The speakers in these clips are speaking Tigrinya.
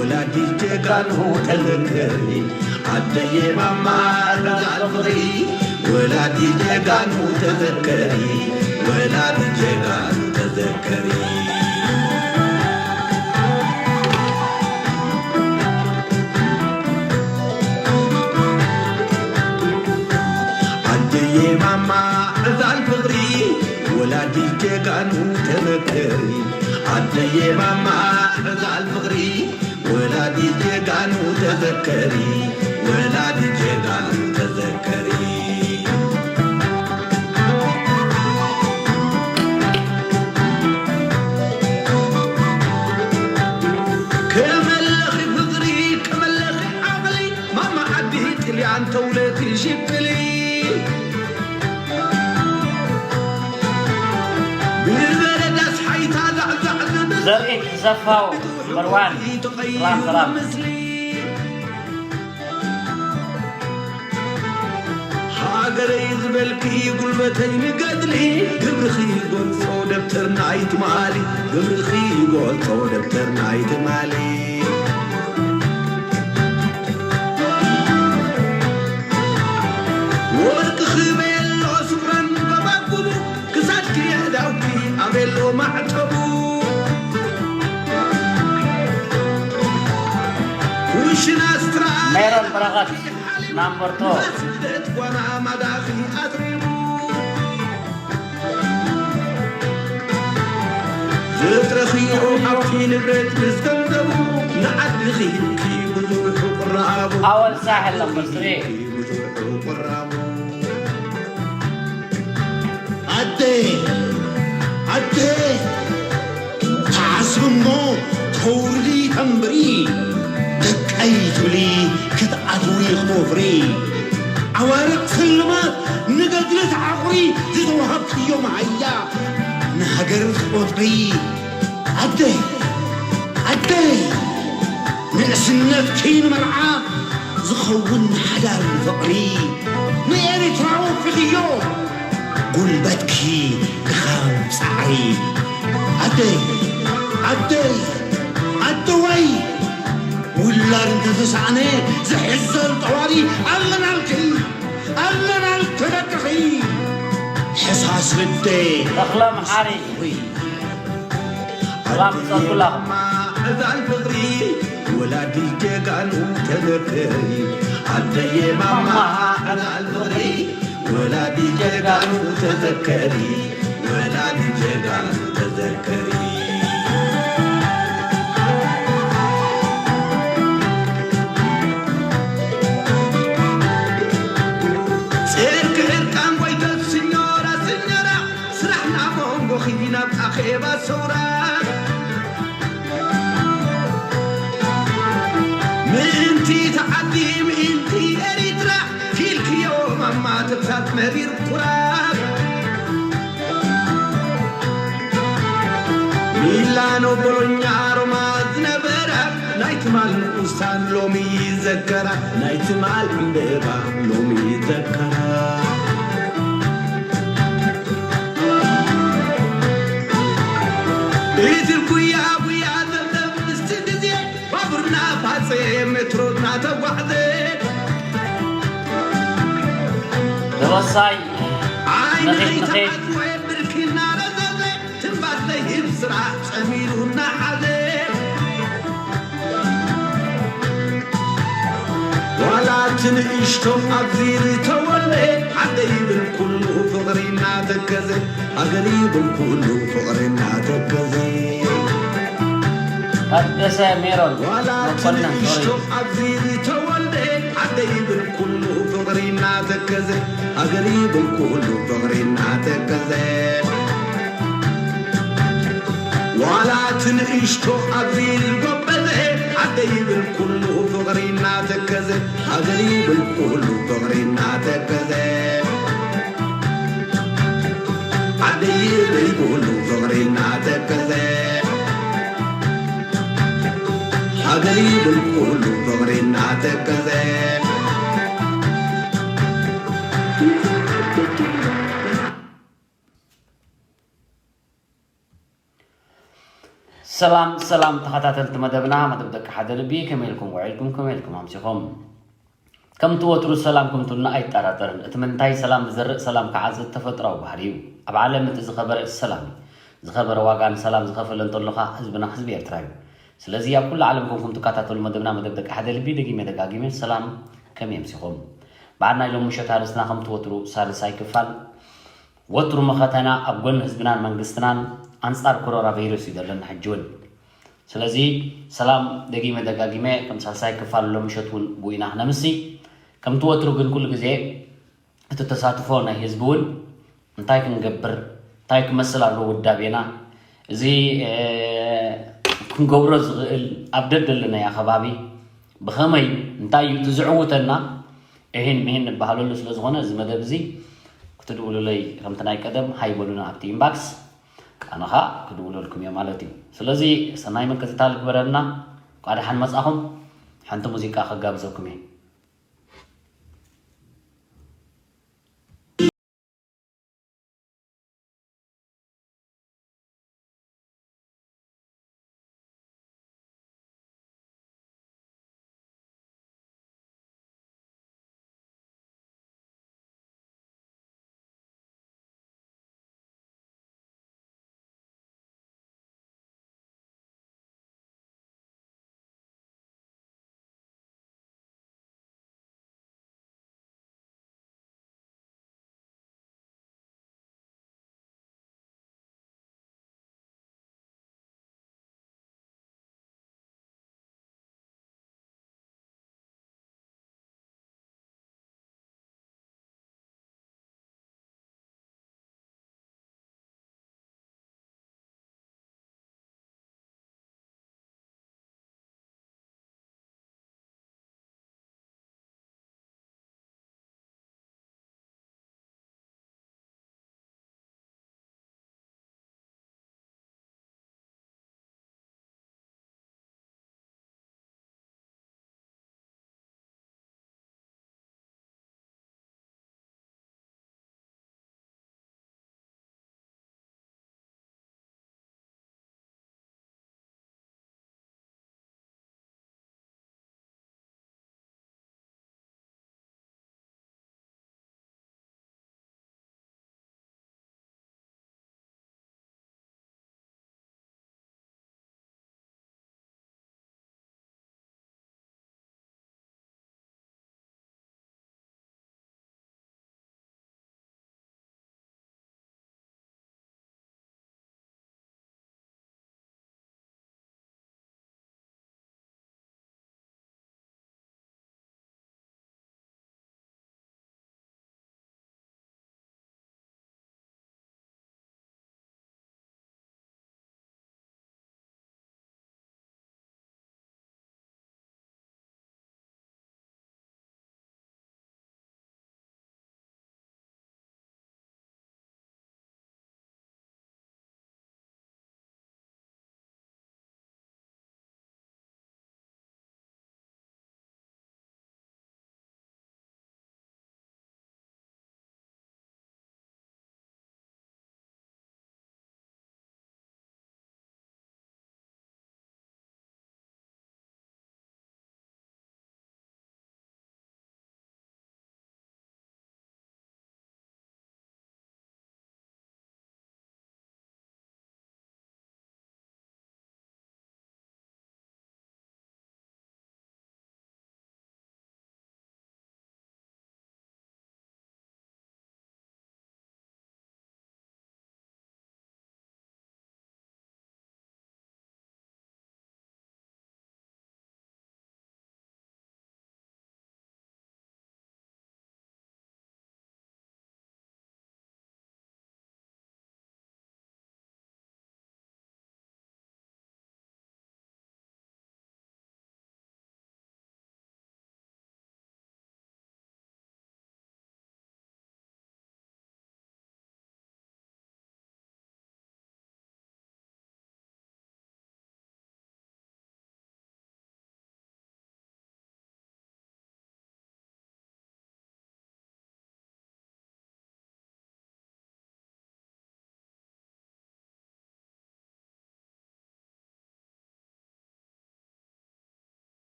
ወላዲት ጀጋኑ ተዘከሪ፣ ኣደየ ማማ ቃል ፍቕሪ። ወላዲት ጀጋኑ ተዘከሪ፣ ወላዲት ጀጋኑ ተዘከሪ። ኣደየ ማማ ዕዛል ፍቕሪ፣ ወላዲት ጀጋኑ ተዘከሪ። ኣደየ ማማ ዕዛል ፍቕሪ፣ ወላዲት ጀጋኑ ተዘከሪ፣ ወላዲት ጀጋኑ ተዘከሪ። ከመለኺ ፍቕሪ፣ ከመለኺ ዓቕሊ፣ ማማ ዓዲ ጥልያን ተውለቲ ሽቅሊ። ብበረዳስ ሓይታ ዛዕዛዕ ዝብል ዘርኢ ተሰፋው መርዋን ሰላም ሰላም። ሃገረይ ዝበልኪ ጉልበተይ ንገድሊ፣ ግብርኺ ይገልጾ ደብተር ናይ ትማሊ፣ ግብርኺ ይገልጾ ደብተር ናይ ትማሊ። ወርቅኺ ቤሎ ስፍራን ጎባጉቡ፣ ክሳድኪ ኣእዳውኪ ኣቤሎ ማዕተቡ። ኩሽና ስትራ ሜሮን በረኸት ናምበርቶ። ስደት ጓና ማዳኺ ኣትሪቡ። ዝጥረኺ ሃብቲ ንብረት ምስ ገንዘቡ፣ ንዓድኺ ኢልኪ ብዙሕ ቁራቡ። ኣወል ሳሕል ነምበር ስሪ። ብዙሕ ቁራቡ። ኣደ፣ ኣደ፣ ተዓስቢ እሞ ተውርዲ ተንብሪ፣ ደቀይ ትብሊ ክትኣትዊ ክትወፍሪ። ዓዋርቕ ስልማት ንገድሊ ተዓቑሪ፣ ዝተዋሃብክዮ መሃያ ንሃገር ትቆጽሪ። ኣደ፣ ኣደ፣ ንእስነትኪ ንመርዓ ዝኸውን ሓዳር ንፍቕሪ፣ ንኤርትራ ወፊኽዮ ጉልበትኪ ድኻም ጻዕሪ። ኣደይ፣ ኣደይ፣ ኣደዋይ፣ ውላድ እንተተሳእነ ዝሕዘል ጠዋሪ ኣለናልኪ፣ ኣለናልኪ ደቅኺ። ሕሳስ ልደ ተኽለ መሓሪ። ሰላም ምሳት ኩላኹም። ዕዛል ፍቕሪ ወላዲት ጀጋኑ ተዘከሪ፣ ኣደየ ማማ ዕዛል ፍቕሪ ወላዲት ጀጋኑ ተዘከሪ፣ ወላዲት ጀጋኑ ተዘከሪ። ጨርቂ ዕርቃን ጎይተት ስኞራ፣ ስኞራ፣ ስራሕና መንጎኺ ናብ ኣኼባ ሰውራ። ምእንቲ ተዓዲ ምእንቲ ኤሪትራ ኪልክዮ ማማ ተግሳጽ መሪር ኩራት። ሚላኖ ቦሎኛ ሮማ ዝነበረ ናይ ትማል ንኡሳን ሎሚ ይዘከራ፣ ናይ ትማል ዕምበባ ሎሚ ይዘከራ። እቲ ጉያ ጉያ ዘብዘብ ምስቲ ግዜ ባቡርና ፋፀ ሜትሮና ተጓዕዘ። ተወሳይ ዓይኒ መኼት መኼት ከይተዓጽወ ብርኪና ረዘዘ። ትንፋስ ዘይህብ ስራሕ ጸሚሩ እናሓዘ። ዋላ እቲ ንእሽቶ ኣብዚ ዝተወልደ ዓደ ይብል ኩሉ ፍቕሪ እናተከዘ። ሃገር ይብል ኩሉ ፍቕሪ እናተከዘ። ታደሰ ሜሮን ዋላ እቲ መኮንን፣ ንእሽቶ ሶሪ። ኣብዚ ዝተወልደ ዓደ ይብል ኩሉ ፍቕሪ እናተከዘ። ሃገር ይብል ኩሉ ፍቕሪ እናተከዘ። ዋላ እቲ ንእሽቶ ኣብዚ ዝጎበዘ ዓደ ይብል ኩሉ ፍቕሪ እናተከዘ። ሃገር ይብል ኩሉ ፍቕሪ እናተከዘ። ዓደ ይብል ኩሉ ፍቕሪ እናተከዘ። ሃገር ይብል ኩሉ ፍቕሪ እናተከዘ። ሰላም ሰላም ተኸታተልቲ መደብና፣ መደብ ደቂ ሓደ ልቢ፣ ከመይ ኢልኩም ውዒልኩም፣ ከመይ ኢልኩም ኣምሲኹም? ከምቲ ወትሩ ሰላም ከምትሉና ኣይጠራጠርን። እቲ ምንታይ ሰላም ዝዘርእ ሰላም ከዓ ተፈጥራዊ ባህሪ እዩ። ኣብ ዓለም እቲ ዝኸበረ ሰላም እዩ። ዝኸበረ ዋጋ ንሰላም ዝኸፈለ እንተሎ ኸዓ ህዝብና ህዝቢ ኤርትራ እዩ። ስለዚ ኣብ ኩሉ ዓለም ኮንኩም ትከታተሉ መደብና፣ መደብ ደቂ ሓደ ልቢ፣ ደጊመ ደጋጊመ ሰላም፣ ከመይ ኣምሲኹም? በዓል ናይ ሎሚ ምሸት ኣርእስትና ከምቲ ወትሩ ሳልሳይ ክፋል፣ ወትሩ መኸተና ኣብ ጎኒ ህዝብናን መንግስትናን ኣንጻር ኮሮና ቫይረስ እዩ ዘለና ሕጂ እውን። ስለዚ ሰላም ደጊመ ደጋጊመ ከም ሳልሳይ ክፋል ሎም ምሸት እውን ብኡ ኢና ክነምሲ። ከምቲ ወትሩ ግን ኩሉ ግዜ እቲ ተሳትፎ ናይ ህዝቢ እውን እንታይ ክንገብር፣ እንታይ ክመስል ኣለዎ ውዳቤና፣ እዚ ክንገብሮ ዝኽእል ኣብ ደደለናዮ ከባቢ ብኸመይ፣ እንታይ እዩ እቲ ዝዕውተና፣ እሂን ምሂን ንበሃለሉ ስለ ዝኾነ፣ እዚ መደብ እዚ ክትድውሉለይ ከምቲ ናይ ቀደም ሃይ በሉና ኣብቲ ኢንባክስ፣ ኣነ ኸኣ ክድውለልኩም እየ ማለት እዩ። ስለዚ ሰናይ ምክትታል ግበረልና። እንኳዕ ደሓን መጻኹም። ሓንቲ ሙዚቃ ከጋብዘኩም እየ።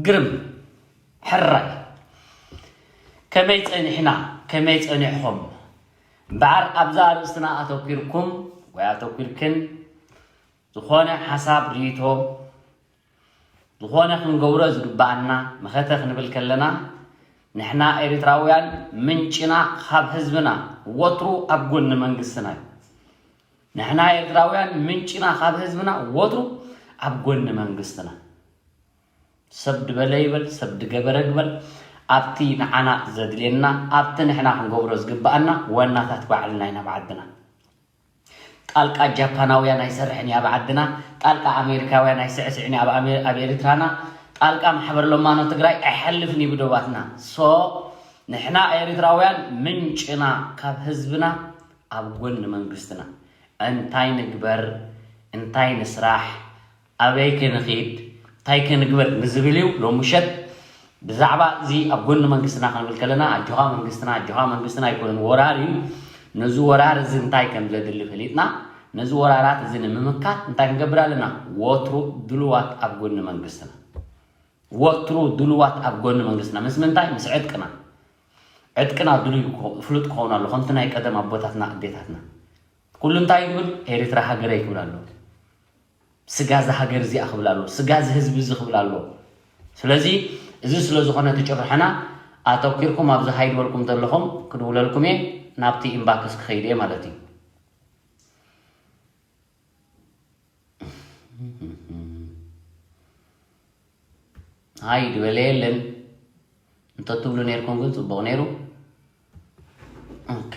ግርም። ሕራይ። ከመይ ጸኒሕና? ከመይ ጸኒሕኹም? እምበኣር ኣብዛ ኣርእስትና ኣተኲርኩም ወይ ኣተኲርክን ዝኾነ ሓሳብ፣ ርእይቶ፣ ዝኾነ ክንገብሮ ዝግብኣና መኸተ ክንብል ከለና፣ ንሕና ኤርትራውያን ምንጭና ካብ ህዝብና፣ ወትሩ ኣብ ጎኒ መንግስትና እዩ። ንሕና ኤርትራውያን ምንጭና ካብ ህዝብና፣ ወትሩ ኣብ ጎኒ መንግስትና። ሰብ ድበለ ይበል፣ ሰብ ድገበረ ግበል፣ ኣብቲ ንዓና ዘድልየና፣ ኣብቲ ንሕና ክንገብሮ ዝግብኣና ዋናታት ባዕልና ኢና ብዓድና። ጣልቃ ጃፓናውያን ኣይሰርሕን እዩ ኣብ ዓድና፣ ጣልቃ ኣሜሪካውያን ኣይስዕስዕን እዩ ኣብ ኣሜ-፣ ኣብ ኤርትራና፣ ጣልቃ ማሕበር ለማኖ ትግራይ ኣይሓልፍን እዩ ብዶባትና። ሶ ንሕና ኤርትራውያን ምንጭና ካብ ህዝብና፣ ኣብ ጎኒ መንግስትና። እንታይ ንግበር፣ እንታይ ንስራሕ፣ ኣበይ ክንኺድ፣ እንታይ ክንግበር ንዝብል እዩ። ሎሚ ምሸት ብዛዕባ እዚ ኣብ ጎኒ መንግስትና ክንብል ከለና፣ ኣጆኻ መንግስትና፣ ኣጆኻ መንግስትና ኣይኮነን፣ ወራር እዩ። ነዚ ወራር እዚ እንታይ ከም ዘድሊ ፈሊጥና፣ ነዚ ወራራት እዚ ንምምካት እንታይ ክንገብር ኣለና? ወትሩ ድሉዋት ኣብ ጎኒ መንግስትና። ወትሩ ድሉዋት ኣብ ጎኒ መንግስትና። ምስ ምንታይ? ምስ ዕጥቅና። ዕጥቅና ድሉይ ክኸ-፣ ፍሉጥ ክኸውን ኣሎ፣ ከምቲ ናይ ቀደም ኣቦታትና ኣዴታትና። ኩሉ እንታይ ይብል? ኤርትራ ሃገረይ ክብል ኣሎ። ስጋ እዛ ሃገር እዚኣ ክብል ኣሎ። ስጋ እዚ ህዝቢ እዚ ክብል ኣሎ። ስለዚ እዚ ስለ ዝኾነ እቲ ጭርሖና ኣተኲርኩም ኣብዚ ሃይ ዝበልኩም ዘለኹም ክድውለልኩም እየ፣ ናብቲ ኢንባክስ ክኸይድ እየ ማለት እዩ። ሃይ ዝበለ የለን። እንተትብሉ ነይርኩም ግን ጽቡቕ ነይሩ። ኦኬ።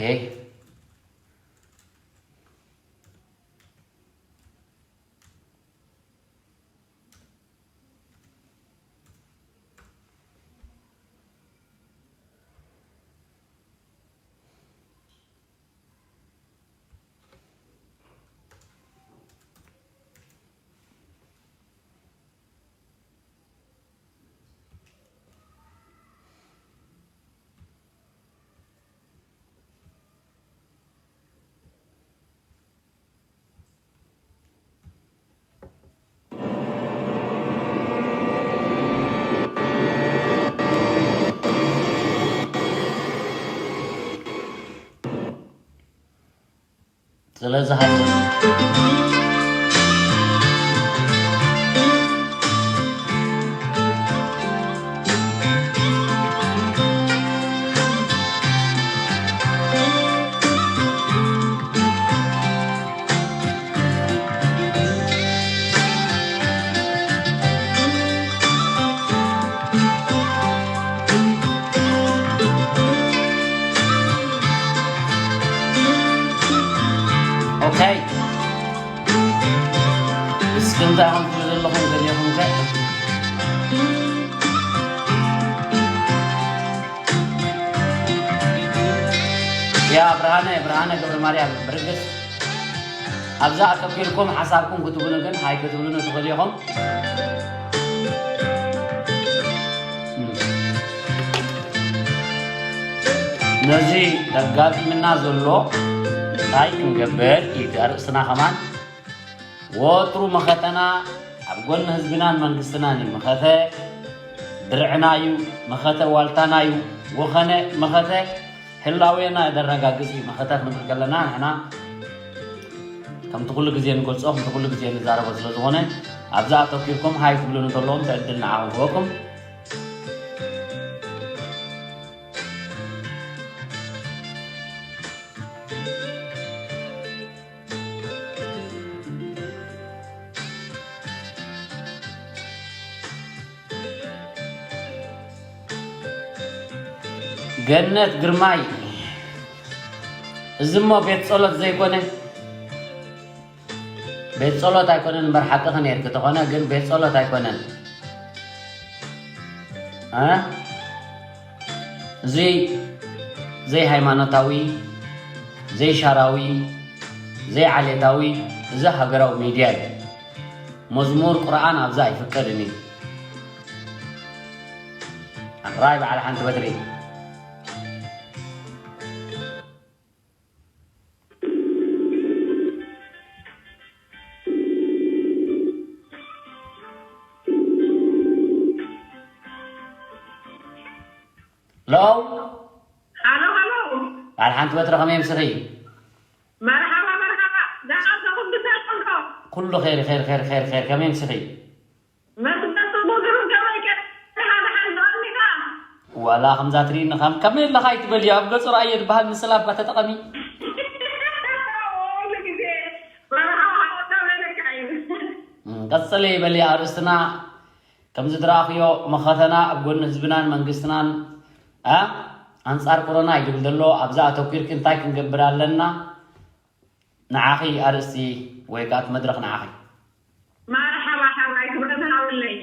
ስለዚ ሃይለ ኦኬ። እስኪ እንታይ ኢኹም ትብሉ ዘለኹም ገሊኹም ከ? ያ ብርሃነ፣ ብርሃነ ገብረ ማርያም ብርግጽ ኣብዛ ኣተኲርኩም ሓሳብኩም ክትብሉ ግን ሃይ ክትብሉኒ ትኽእሉ ኢኹም። ነዚ ዘጋጢምና ዘሎ እንታይ ክንገብር እዩ እቲ ኣርእስትና ከማን። ወትሩ መኸተና ኣብ ጎኒ ህዝብናን መንግስትናን እዩ። መኸተ ድርዕና እዩ፣ መኸተ ዋልታና እዩ። ወኸነ መኸተ ህላዌና ዘረጋግጽ እዩ። መኸተ ክንብል ከለና ንሕና ከምቲ ኩሉ ግዜ ንገልጾ፣ ከምቲ ኩሉ ግዜ ንዛረቦ ስለ ዝኾነ፣ ኣብዛ ኣተኲርኩም ሃይ ትብሉኒ እንተለኹም፣ እቲ ዕድል ንዓኹም ክህበኩም። ገነት ግርማይ፣ እዚ እሞ ቤት ጸሎት ዘይኮነ? ቤት ጸሎት ኣይኮነን እምበር፣ ሓቅኺ ነይርኪ፣ ተኾነ ግን ቤት ጸሎት ኣይኮነን። እ? እዚ ዘይሃይማኖታዊ፣ ዘይሻራዊ፣ ዘይዓሌታዊ፣ እዚ ሃገራዊ ሚድያ እዩ። መዝሙር ቁርኣን ኣብዚ ኣይፍቀድን እዩ። ሕራይ በዓል ሓንቲ በትሪ። ለው ሃሎ ሃሎ። በዓል ሓንቲ በትሪ ከመይ ምስኺ? መርሓባ መርሓባ። ደሓን ዶ? ኩሉ ሰላም ዶ? ኩሉ ኸይር ኸይር ኸይር ኸይር ኸይር። ከመይ ምስኺ? መስገን ጽቡቕ ግሩም። ከመይ ከ? ደሓን ደሓን ዶ? ኣሚና? ዋላ ከምዛ ትሪእኒ ከም ከመይ ኣለኻ ኣይትበልዮ። ኣብ ገጹ ረኣዮ ዝበሃል ምስላ እባ ተጠቐሚ። ኩሉ ግዜ መርሓባ ሃሎ። ከመይ ኢልካ እዩ? እም፣ ቀጽለ ይበል ኣርእስትና። ከምዚ ዝረኣኽዮ መኸተና ኣብ ጎኒ ህዝብናን መንግስትናን ኣ ኣንጻር ኮሮና እዩ ዝብል ዘሎ። ኣብዛ ኣተኲርኪ እንታይ ክንገብር ኣለና? ንዓኺ ኣርእስቲ ወይ ከኣ እቲ መድረኽ ንዓኺ። መርሓባ ሓራይ ክብረት ሃብለይ።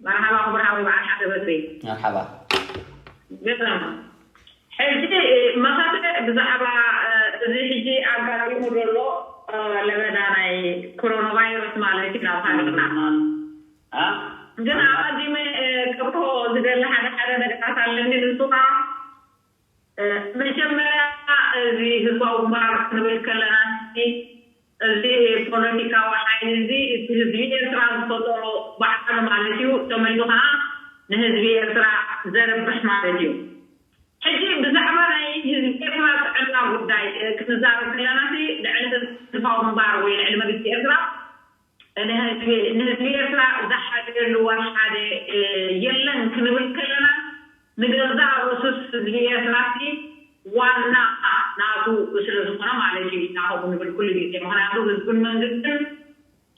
መርሓባ ክቡር ሓወይ በዓል ሓደ በትሪ። መርሓባ። ገና ሕጂ መኸተ ብዛዕባ እዚ ሕጂ ኣጋጢሙ ዘሎ ለበዳ ናይ ኮሮና ቫይረስ ማለት እዩ ናብ ሃገርና። ግን ኣቐዲመ ከብርሆ ዝደሊ ሓደ ሓደ ነገራት ኣለኒ። ንሱ ከዓ መጀመርያ እዚ ህዝባዊ ግንባር ክንብል ከለና እዚ ፖለቲካዊ ሓይሊ እዚ እቲ ህዝቢ ኤርትራ ዝፈጠሮ ባዕሉ ማለት እዩ። ተመሊሱ ከዓ ንህዝቢ ኤርትራ ዘርብሕ ማለት እዩ። ሕጂ ብዛዕባ ናይ ህዝቢ ኤርትራ ጥዕና ጉዳይ ክንዛረብ ከለና ልዕሊ ህዝባዊ ግንባር ወይ ልዕሊ መንግስቲ ኤርትራ ንህዝቢ ንህዝቢ ኤርትራ ዝሓደሉ ወላ ሓደ የለን ክንብል ከለና ንገዛእ ርእሱስ ህዝቢ ኤርትራ ዋና ናቱ ስለ ዝኾነ ማለት እዩ ኢና ከምኡ ንብል ኩሉ ግዜ። ምክንያቱ ህዝብን መንግስትን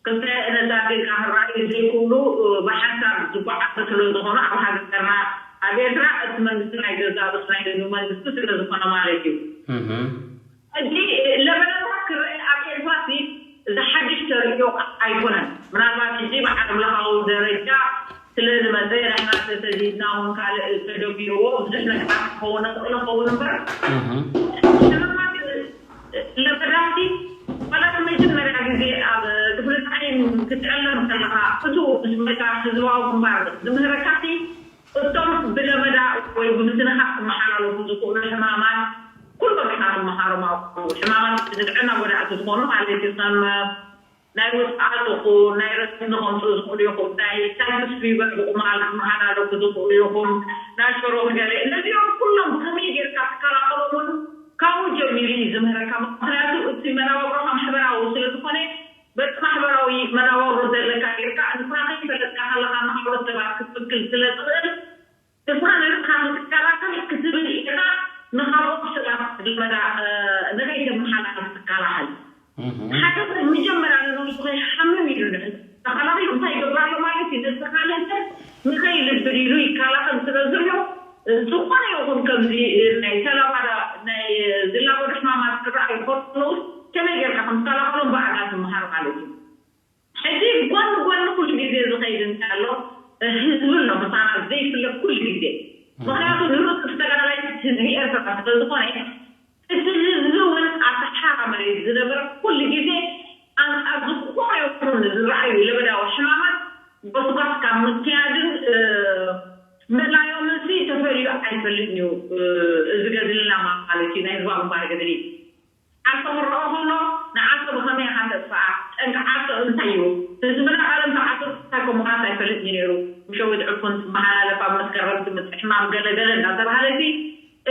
ክልተ ነጻ ጌርካ ክረኣዩ ዘይክእሉ ብሓንሳብ ዝጓዓዙ ስለ ዝኾኑ ኣብ ሃገርና ኣብ ኤርትራ እቲ መንግስቲ ናይ ገዛእ ርእሱ ናይ ህዝቢ መንግስቲ ስለ ዝኾነ ማለት እዩ። ሕጂ ለበዳታት ክረአ ኣብ ኤርትራ እዚ ሓድሽ ተርእዮ ኣይኮነን። ምናልባት ሕጂ ብዓለም ለኻዊ ደረጃ ስለ ዝመፀ ንሕና ተሰዲድና እውን ካልእ ተደሚርዎ ብዙሕ ነገራት ክኸውን ይኽእል ይኸውን እምበር ለበዳቲ ማለት መጀመርያ ግዜ ኣብ ክፍለ ፃዕሊም ክትዕለም ከለኻ እቱ ምስ መካ ህዝባዊ ግንባር ዝምህረካሲ እቶም ብለመዳ ወይ ብምትንኻፍ ክመሓላለፉ ዝኽእሉ ሕማማት ኩሎም ኢና ንመሃሮም ኣብኡ። ሕማማት ንጥዕና ጎዳእቲ ዝኾኑ ማለት እዩ። ከም ናይ ውፅዓት ይኹን ናይ ረስኒ ከምፅኡ ዝኽእሉ ይኹም ናይ ታይፕስ ፊቨር ብቁማል ክመሓላለፉ ዝኽእሉ ይኹም ናይ ሸሮኽ ገለ እነዚኦም ኩሎም ብኸመይ ጌርካ ትከላኸሎምን ካብኡ ጀሚሩ እዩ ዝምህረካ። ምክንያቱ እቲ መናባብሮኻ ማሕበራዊ ስለ ዝኾነ በቲ ማሕበራዊ መናባብሮ ዘለካ ጌርካ ንስኻ ከይፈለጥካ ከለኻ ንካልኦት ሰባት ክትፍክል ስለ ትኽእል ንስኻ ንርእስኻ ክትከላኸል ክትብል ኢኻ ንኻልኦት ሰባት ዝመዳ ንኸይተመሓላልፍ ትከላኸል። ሓደ ሰብ መጀመርያ ንነብሱ ከይሓምም ኢሉ ንሕን ተኸላኺሉ እንታይ ይገብር ኣሎ ማለት እዩ? ነቲ ካልእ ሰብ ንኸይልብድ ኢሉ ይከላኸል ስለ ዘሎ ዝኾነ ይኹን ከምዚ ናይ ተላባዳ ናይ ዝላወደ ሕማማት ክረኣዩ ከለዉ ከመይ ጌርካ ከም ትከላኸሎም ብኣጋ ትመሃር ማለት እዩ። ሕጂ ጎኒ ጎኒ ኩሉ ግዜ ዝኸይድ እንታይ ኣሎ ህዝቢ ኣሎ ምሳና ዘይፍለጥ ኩሉ ግዜ ምክንያቱ ንርእሱ ተጋዳላይ ህዝቢ ኤርትራ ስለ ዝኾነ እቲ ህዝቢ እውን ኣብቲ ሓራ መሬት ዝነበረ ኩሉ ግዜ ኣንፃር ዝኾነ ይኹን ዝረኣዩ ለበዳዊ ሕማማት ጎስጓስ ካብ ምክያድን ምእላዮምንሲ ተፈልዩ ኣይፈልጥን እዩ። እዚ ገድልና ማለት እዩ ናይ ህዝባዊ ግንባር ገድሊ ዓርሶ ክረኦ ከሎ ንዓርሶ ብኸመይ ኢኻ ተጥፍኣ? ጠንቂ ዓርሶ እንታይ እዩ? ህዝብና ቀደም ብዓርሶ እንታይ ከምዃት ኣይፈልጥን እዩ ነይሩ። ብሸዊት ዕፉን ትመሓላለፍ ኣብ መስከረም ትምፅእ ሕማም ገለገለ እናተባህለ ሲ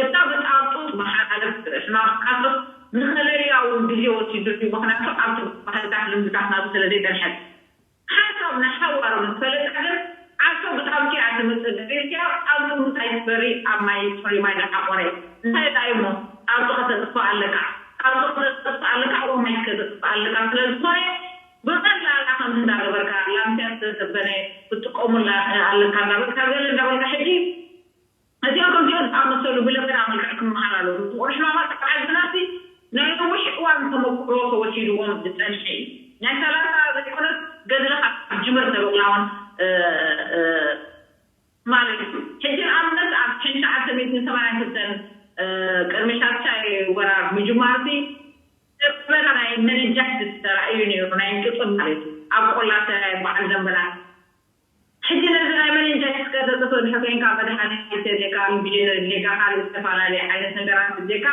እታ ብጣብጡ ትመሓላለፍ ሕማም ዓርሶ ንኸለልያ እውን ግዜ ወሲዱ እዩ። ምክንያቱ ኣብቲ ባህልታት ልምድታት ናቱ ስለ ዘይፀንሐት ሓንሳብ ንሓዋሩ ምስ ፈለጣ ግን ዓርሶ ብጣብቂ እያ ትምፅእ። ገሊልኪያ ጣብቂ ምስ ኣይትፈሪ ኣብ ማይ ፅሩይ ማይ ዝዓቆረ እንታይ ዳኣ እሞ ጣብቂ ከተጥፍእ ኣለካ። ጣብቂ ከተጥፍእ ኣለካ ኣብ ማይ ከተጥፍእ ኣለካ። ስለ ዝኾነ ብቐላላ ከምዚ እንዳገበርካ ላምስያ ዝተሰበነ ክትጥቀሙላ ኣለካ እንዳበልካ ገለ እንዳበልካ ሕጂ እዚኦም ከምዚኦም ዝኣመሰሉ ብለበዳ መልክዕ ክመሃር ኣለዎ። ዝቑርሽ ማማ ዓድናሲ ናይ ነዊሕ እዋን ተመክሮ ተወሲድዎም ዝፀንሐ እዩ። ናይ ሰላሳ ዘይኮነስ ገድልኻ ጅምር ተበላውን ማለት እዩ። ሕጂ ንኣብነት ኣብ ሽሕን ትሽዓተ ሚእትን ሰማንያን ክልተን ቅድሚ ሻድሻይ ወራር ምጅማርሲ ለበዳ ናይ መነጃት ተራእዩ ነይሩ ናይ እንቅፅም ማለት እዩ ኣብ ቆላ ተራይ በዓል ደንበላት ሕጂ ነዚ ናይ መኒንጃይትስ ከተጥፍእ እንድሕር ኮይንካ መድሃኒት የድልየካ፣ ኢንቪጀን የድልየካ፣ ካልእ ዝተፈላለየ ዓይነት ነገራት የድልየካ።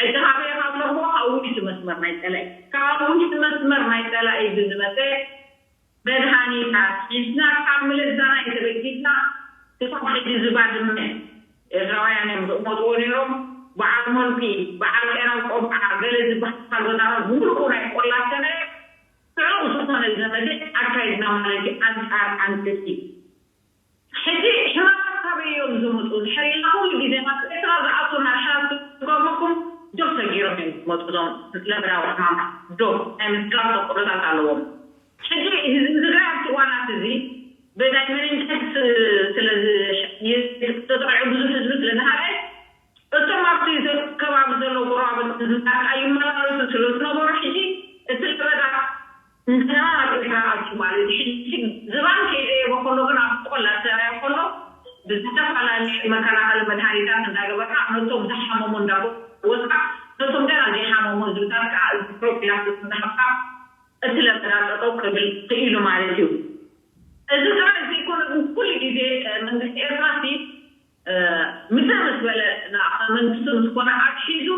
ሕጂ ካበይ ኢኻ ትረኽቦ? ካብ ውሽጢ መስመር ናይ ጸላኢ። ካብ ውሽጢ መስመር ናይ ጸላኢ ብዝመጸ መድሃኒታት ሒዝና ካብ ምልዛና ተበጊስና ክሳብ ሕጂ ዝባድመ ኤርትራውያን እዮም ዝቕመጥዎ ነይሮም። በዓል ሞልቢ፣ በዓል ጤና ቆብዓ፣ ገለ ዝበሃል ቦታታት ብምልኡ ናይ ቆላ ሰነ ጽዑቕ ዝኾነ ዘመተ ኣካይድና ማለት እዩ። ኣንጻር ኣንስቲ ሕጂ ሕማማት ካበይ እዮም ዝመፁ? ድሕሪና ኩሉ ግዜ ናብ ኤርትራ ዝኣቱ ናይ ሕራብ ትገርመኩም ዶብ ሰጊሮም እዮም ዝመፁ። እዞም ለበዳዊ ሕማማት ዶብ ናይ ምስጋር ተቆዶታት ኣለዎም። ሕጂ ህዝቢ ትግራይ ኣብቲ እዋናት እዚ ብናይ መንንጀት ስለ ዝተጠዕዑ ብዙሕ ህዝቢ ስለ ዝሃበ እቶም ኣብቲ ከባቢ ዘለዉ ጎረባብቲ ህዝብታት ኣይመላለሱ ስለ ዝነበሩ ሕጂ እቲ ለበዳ እንደገና ናብ ኤርትራ ኣትዩ ማለት እዩ። ሕጂ ዝባን ከይደየበ ከሎ ግን ኣብ ቆላ ሰራያ ከሎ ብዝተፈላለየ መከላኸሊ መድሃኒታት እንዳገበርና ነቶም ዝሓመሙ እንዳወስና ነቶም ገና ዘይሓመሙ ህዝብታት ከዓ እዚ ፕሮፊላክሲስ እንዳሃብካ እቲ ለበዳ ጠጠው ክብል ክኢሉ ማለት እዩ። እዚ ጥራይ ዘይኮነ ግን ኩሉ ግዜ መንግስቲ ኤርትራ ሲ ምድር ምስ በለ ንኣኻ መንግስቲ ምስ ኮነ ኣትሒዙ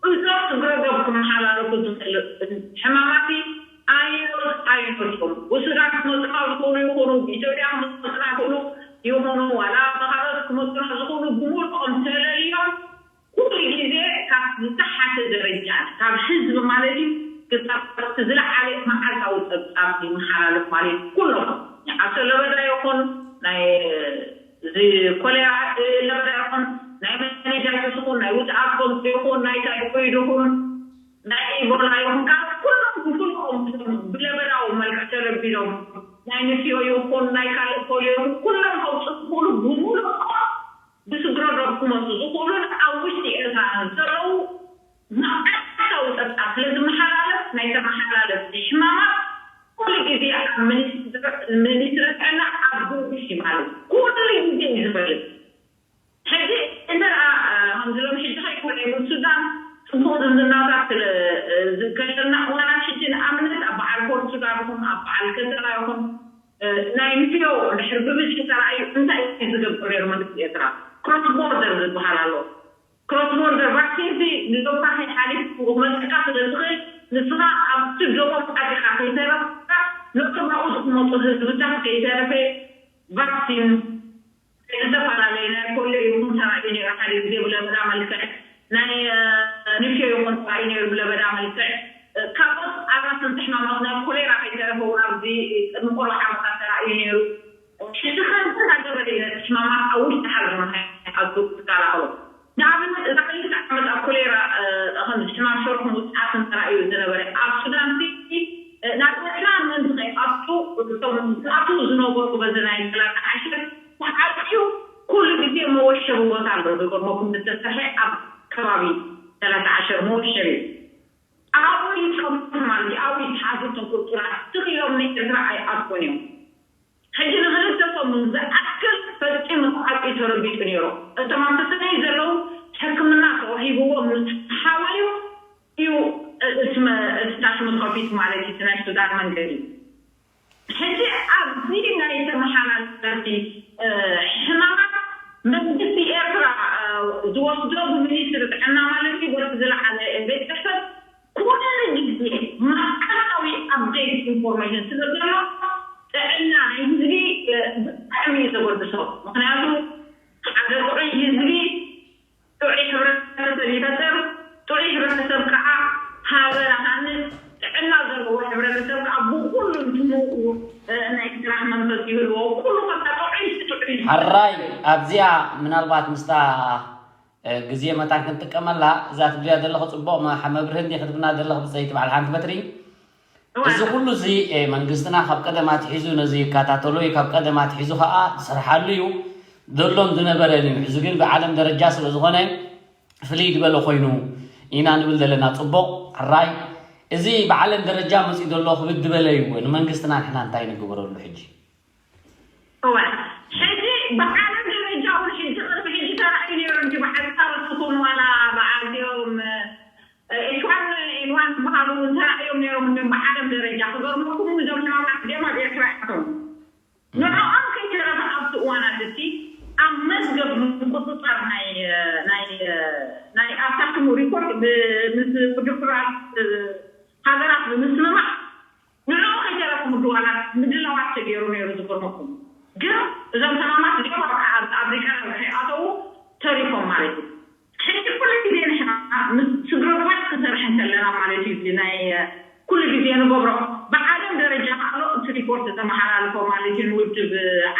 እዞም ስግረ ዶብ ክመሓላለፉ ዝኽእል ሕማማት ኣይኖር ኣይኖርኩም። ብሱዳን ክመፁና ዝኽእሉ ይኹኑ፣ ብኢትዮጵያ ክመፁና ይኽእሉ ይኹኑ፣ ዋላ ብኻልኦት ክመፁና ዝኽእሉ ብምልኦም ተለልዮም ኩሉ ግዜ ካብ ዝተሓተ ደረጃ ካብ ህዝቢ ማለት እዩ ክሳብ እቲ ዝለዓለ መዓልታዊ ፀብፃብ ይመሓላለፍ ማለት እዩ። ኩሎም ናይ ዓሶ ለበዳ ይኹን ናይ እዚ ኮሌራ ለበዳ ይኹን ናይ መኒጃይተስ ይኹን ናይ ውፅኣት ጎምፂ ይኹን ናይ ታይፎይድ ይኹን ናይ ኢቦላ ይኹን ካብ ኩሎም ብፍልኦም ብለበዳዊ መልክዕ ተለቢዶም ናይ ንፍዮ ይኹን ናይ ካልእ ፖሊዮ ይኹን ኩሎም ከውፅኡ ዝኽእሉ ብምሉኦም ብስግረ ዶብ ክመፁ ዝኽእሉን ኣብ ውሽጢ ኤርትራ ዘለዉ መዓልታዊ ፀብፃብ ስለ ዝመሓላለፍ ናይ ተመሓላለፍቲ ሕማማት ኩሉ ግዜ ኣብ ሚኒስትሪ ጥዕና ኣብ ግምት እዩ ማለት እዩ። ኩሉ ግዜ እዩ ዝፈልጥ። ሕጂ እንተ ደኣ ከምዚ ሎሚ ሕጂ ከይኮነ ምስ ሱዳን ፅቡቕ ዝምድናታት ስለ ዝከለና እዋናት ሕጂ ንኣብነት ኣብ በዓል ፖርቱጋል ይኹን ኣብ በዓል ከተራ ይኹን ናይ ንፍዮ ድሕሪ ብብዝሒ ተራእዩ እንታይ እዩ ዝገብር ነይሩ መንግስቲ ኤርትራ? ክሮስ ቦርደር ዝበሃል ኣሎ። ክሮስ ቦርደር ቫክሲን ሲ ንዶብካ ከይሓሊፍ ክመፀካ ስለ ዝኽእል ንስኻ ኣብቲ ዶቦም ኣቲኻ ከይተረፍካ ነቶም ናብኡ ዝመፁ ህዝብታት ከይተረፈ ቫክሲን ዝተፈላለዩ ናይ ፖሊዮ ይኹን ተራእዩ ነይሩ ሓደ ግዜ ብለበዳ መልክዕ ናይ ንፍዮ ይኹን ተራእዩ ነይሩ ብለበዳ መልክዕ ካልኦት ኣራስንቲ ሕማማት ናይ ኮሌራ ከይተረፈ እውን ኣብዚ ቅድሚ ቁሩብ ዓመታት ተራእዩ ነይሩ። ሕጂ ከ እንታይ እናገበረ እዩ ነቲ ሕማማት ኣብ ውሽጢ ሃገርና ከይኣቱ ዝከላኸሎ? ንኣብነት እዛ ክልተ ዓመት ኣብ ኮሌራ ከምዚ ሕማም ሸርኹን ውፅዓትን ተራእዩ ዝነበረ ኣብ ሱዳን ሲ ናብ ኤርትራ ምእንቲ ከይኣቱ እቶም ዝኣትዉ ዝነበሩ በዚ ናይ ሰላሳ ዓሸር ተዓፅዩ ኩሉ ግዜ መወሸቢ ቦታ ኣሎ ዝገርመኩም ዝተሰርሐ ኣብ ከባቢ ሰላሳ ዓሸር መወሸቢ ኣብኡ ይፀምቱ ማለት እዩ። ኣብኡ ይተሓዙ እቶም ቁርጡራት ትኽኢሎም ንኤርትራ ኣይኣትውን እዮም። ሕጂ ንክልተ ሰሙን ዝኣክል ፈፂሙ ተዓፅዩ ተረቢጡ ነይሩ። እቶም ኣብ ተሰነይ ዘለዉ ሕክምና ተዋሂብዎም ምስ ሓወዩ እዩ እቲ ታሽሙ ተኸፊቱ ማለት እዩ እቲ ናይ ሱዳን መንገዲ። ሕጂ ኣብዚ ናይ ተመሓላለፍቲ ሕማማት መንግስቲ ኤርትራ ዝወስዶ ብሚኒስትሪ ጥዕና ማለት እዩ በቲ ዝለዓለ ቤት ፅሕፈት ኩሉ ግዜ ማእከላዊ ኣፕዴት ኢንፎርሜሽን ስለ ዘሎ ጥዕና ናይ ህዝቢ ብጣዕሚ እዩ ዘጎድሶ። ምክንያቱ ሓደ ጥዑይ ህዝቢ ጥዑይ ሕብረተሰብ ይፈጥር። ጥዑይ ሕብረተሰብ ከዓ ሃገር ሃንፅ። ጥዕና ዘለዎ ሕብረተሰብ ከዓ ብኩሉ እንትንኡ ናይ ስራሕ መንፈስ ይህልዎ። ኩሉ ከታ ጥዑይ ጥዑይ ሕራይ ኣብዚኣ ምናልባት ምስታ ግዜ መታን ክንጥቀመላ እዛ ትብልያ ዘለኹ ፅቡቕ መብርህ እንዲ ክትብና ዘለኹ ብፀይቲ በዓል ሓንቲ በትሪ እዚ ኩሉ እዚ መንግስትና ካብ ቀደም ኣትሒዙ ነዚ ይከታተሎ እዩ፣ ካብ ቀደም ኣትሒዙ ከዓ ዝሰርሓሉ እዩ፣ ዘሎን ዝነበረን እዩ። ሕዚ ግን ብዓለም ደረጃ ስለ ዝኾነ ፍልይ ዝበለ ኮይኑ ኢና ንብል ዘለና። ፅቡቕ ሕራይ እዚ ብዓለም ደረጃ መፂኡ ዘሎ ክብድ ዝበለ እዩ። ንመንግስትና ንሕና እንታይ ንግበረሉ ሕጂ? እወ ሕጂ ብዓለም ደረጃ እውን ሕጂ ቅድሚ ሕጂ ተራእዩ ነይሩ እንጂ ብዓል ሳሮስ ትኹን ዋላ ብዓል ዚኦም ኤችዋን ኤንዋን ዝበሃሉ እውን ተራእዮም ነይሮም እንዲም ብዓለም ደረጃ ክገርመኩም እዞም ሕማማት እዚኦም ኣብ ኤርትራ ይኣተው ንዕኦም ከይተረፈ ኣብቲ እዋናት እቲ ኣብ መዝገብ ምቁፅፃር ናይ ናይ ናይ ኣብታ ሽሙ ሪፖርት ምስ ውድብ ሕቡራት ሃገራት ብምስምማዕ ንዕኡ ከይተረፉ ምድዋላት ምድላዋት ተገይሩ ነይሩ ዝገርመኩም ግን እዞም ሕማማት እዚኦም ኣብ ኣፍሪቃ ከይኣተዉ እዩ። እዚ ናይ ኩሉ ግዜ ንገብሮ፣ ብዓለም ደረጃ ከኣሎ እቲ ሪፖርት ተመሓላልፎ ማለት እዩ። ንውድብ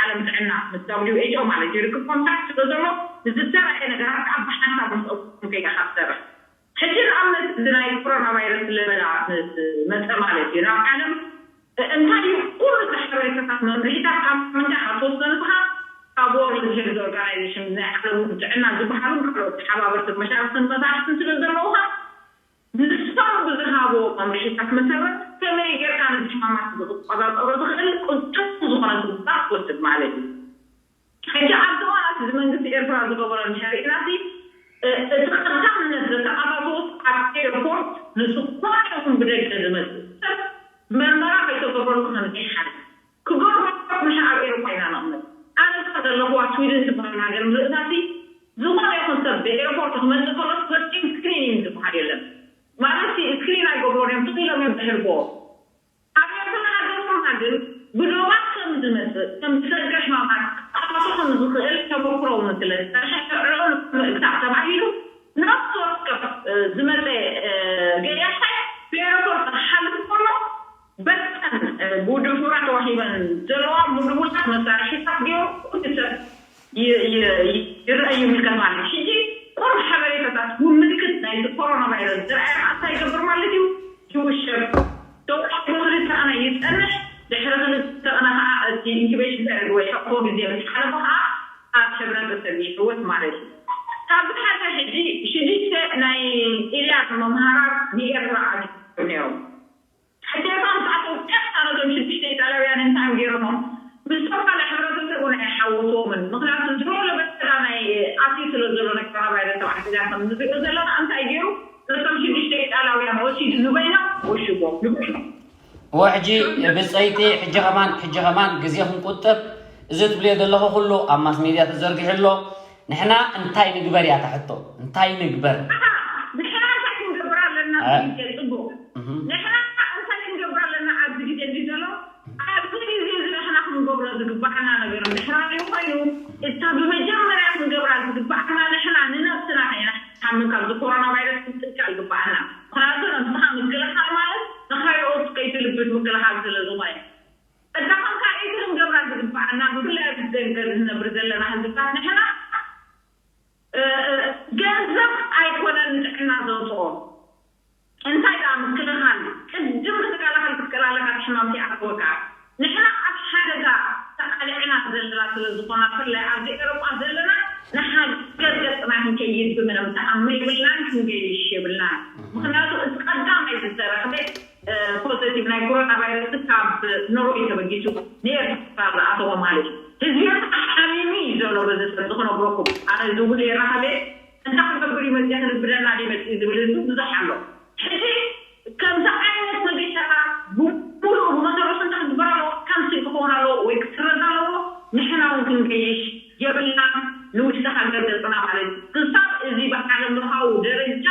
ዓለም ጥዕና ምስ WHO ማለት እዩ ርክብ ኮንታክት ስለ ዘሎ ንዝተረኣየ ነገራት ከዓ ብሓንሳብ ምስ ኦፕሽን ከይዳ ካብ ትሰርሕ። ሕጂ ንኣብነት እዚ ናይ ኮሮና ቫይረስ ለበዳ ምስ መፀ ማለት እዩ ናብ ዓለም እንታይ እዩ ኩሉ ሓበሬታታት መምርሒታት ካብ ምንታይ ካብ ተወሰንካ ካብ ወርልድ ሄልዝ ኦርጋናይዜሽን ናይ ዓለም ጥዕና ዝበሃሉ ካልኦት ተሓባበርቲ መሻርክትን መሳርሕትን ስለ ዘለውካ ንሶም ብዝሃቦ መምርሒታት መሰረት ከመይ ጌርካ ነዚ ሕማማት ዝቆጻጸሮ ዝኽእል ቅልጡፍ ዝኾነ ስጉምታት ትወስድ ማለት እዩ። ሕጂ ኣብዚ እዋናት እዚ መንግስቲ ኤርትራ ዝገበሮ እንድሕር ርኢናሲ እቲ ቀዳምነት ዘተኣታተወስ ኣብ ኤርፖርት ንዝኾነ ይኹን ብደገ ዝመጽእ ሰብ መርመራ ከይተገበሩ ከም ዘይሓልፍ ክገብሩ ምሽ ኣብ ኤሮፓ ኢና ነቕምጥ። ኣነ እኳ ዘለኹዋ ስዊድን ዝበሃል ሃገር ንርእሳሲ ዝኾነ ይኹን ሰብ ብኤርፖርት ክመጽእ ከሎ ፈጺም ስክሪኒንግ ዝበሃል የለን። ማለት ስክሪን ኣይገብሮን እዮም ትኽኢሎም እዮም ድሕርጎ ኣብ ኤርትራ ሃገርና ግን ብዶባት ከም ዝመጽእ ከም ዝሰገር ሕማማት ክኣቶ ከም ዝኽእል ተመክሮ እውን ስለ ዝሰርሐ ዕዑ ንምእግታእ ተባሂሉ ነፍሲ ወከፍ ዝመጸ ገያሻይ ብኤርፖርት ክሓልፍ ከሎ በተን ብውድብ ሕቡራት ተዋሂበን ዘለዋ ምድቡላት መሳርሒታት ገይሩ ኩሉ ሰብ ይረአ ይምልከት ማለት እዩ። ሕጂ ቁሩብ ሓበሬታታት ብምልክት ናይቲ ኮሮና ቫይረስ ዝረኣየ ከዓ እንታይ ይገብር ማለት እዩ? ይውሸብ። ደቂ ክልተ ቀና ይፀንሕ፣ ድሕሪ ክልተ ቀና ከዓ እቲ ኢንኩቤሽን ፔሪድ ወይ ሕቆ ግዜ ምስ ሓለፈ ከዓ ኣብ ሕብረተሰብ ይሕወስ ማለት እዩ። ካብ ዝሓፈ ሕጂ ሽዱሽተ ናይ ኢልያስ መምሃራት ንኤርትራ ኣትዮም ነይሮም። ሕጂ እቶም ዝኣተው ቀጥታ ነዞም ሽዱሽተ ኢጣልያውያን እንታይ እዮም ገይሮሞም? ምስቶም ካልእ ሕብረተሰብ እውን ኣይሓወስዎምን። ምኽንያቱ ድሮ ለበዳ ናይ ኣትዩ ስለ ዘሎ ናይ ኮሮና ቫይረስ ኣብ ዓዲ ዳር ከም ንሪኦ ዘለና እንታይ ገይሩ ነቶም ሽዱሽተ ኢጣልያውያን ወሲዱ ንበይኖም ወሽቦም ንበይኖም። እወ ሕጂ ብፀይቲ ሕጂ ከማን ሕጂ ከማን ግዜ ክንቁጥብ እዚ ትብልዮ ዘለኹ ኩሉ ኣብ ማስ ሚድያ ተዘርጊሑ ኣሎ። ንሕና እንታይ ንግበር እያ እታ ሕቶ? እንታይ ንግበር? ንሕና እንታይ ክንገብር ኣለና ኣብዚ ግዜ? ፅቡቅ። ንሕና እንታይ ክንገብር ኣለና ኣብዚ ግዜ እንዲ ዘሎ ኣብዚ ግዜ እዚ ንሕና ክንገብሮ ዝግባኣና ነገር እንድሕር ኮይኑ እታ ብመጀመርያ ክንገብራ ዝግባኣና ንሕና ንነብስና ከይና ሓምን ካብዚ ኮሮና ቫይረስ ክንጥንቀቅ ይግባኣና። ምክንያቱ ነብስካ ምክልኻል ማለት ንካልኦት ከይትልብስ ምክልኻል ስለ ዝኾነ እታ ከም ካልኣይቲ ክንገብራ ዝግባኣና ብፍላይ ኣብዚ ደገ ዝነብር ዘለና ህዝብታት ንሕና ገንዘብ ኣይኮነን ንጥዕና ዘውፅኦ እንታይ ደኣ ምክልኻል ቅድም ክትከላኸል ክትክእል ኣለካ እቲ ሕማም ከይኣትወካ ንሕና ኣብ ሓደጋ ተቓሊዕና ዘለና ስለ ዝኾና ብፍላይ ኣብዚ ኤሮጳ ዘለና ንሃገር ገፅና ክንከይድ ብምንም ተኣምር የብልናን ክንገይሽ የብልናን ምክንያቱ እቲ ቀዳማይ ዝተረኽበ positive ናይ ኮሮና ቫይረስ ካብ ኖርወይ ተበጊሱ ንኤርትራ ዝኣተወ ማለት እዩ። ህዝቢ ኤርትራ ሓሚሙ እዩ ዘሎ በዚ ሰብ እዚ ክነግረኩም። ኣነ እዚ እውን የራኸበ እንታይ ክገብር እዩ መፅእ ክንብለና ድዩ መፅእ ዝብል ህዝቢ ብዙሕ ኣሎ። ሕጂ ከምዚ ዓይነት መገሻታ ብሙሉኡ ብመሰረቱ እንታይ ክግበር ኣለዎ? ካንስል ክኸውን ኣለዎ ወይ ክስረዝ ኣለዎ። ንሕና እውን ክንገይሽ የብልና ንውሽጢ ሃገር ገፅና ማለት እዩ። ክሳብ እዚ ብዓለም ለኻዊ ደረጃ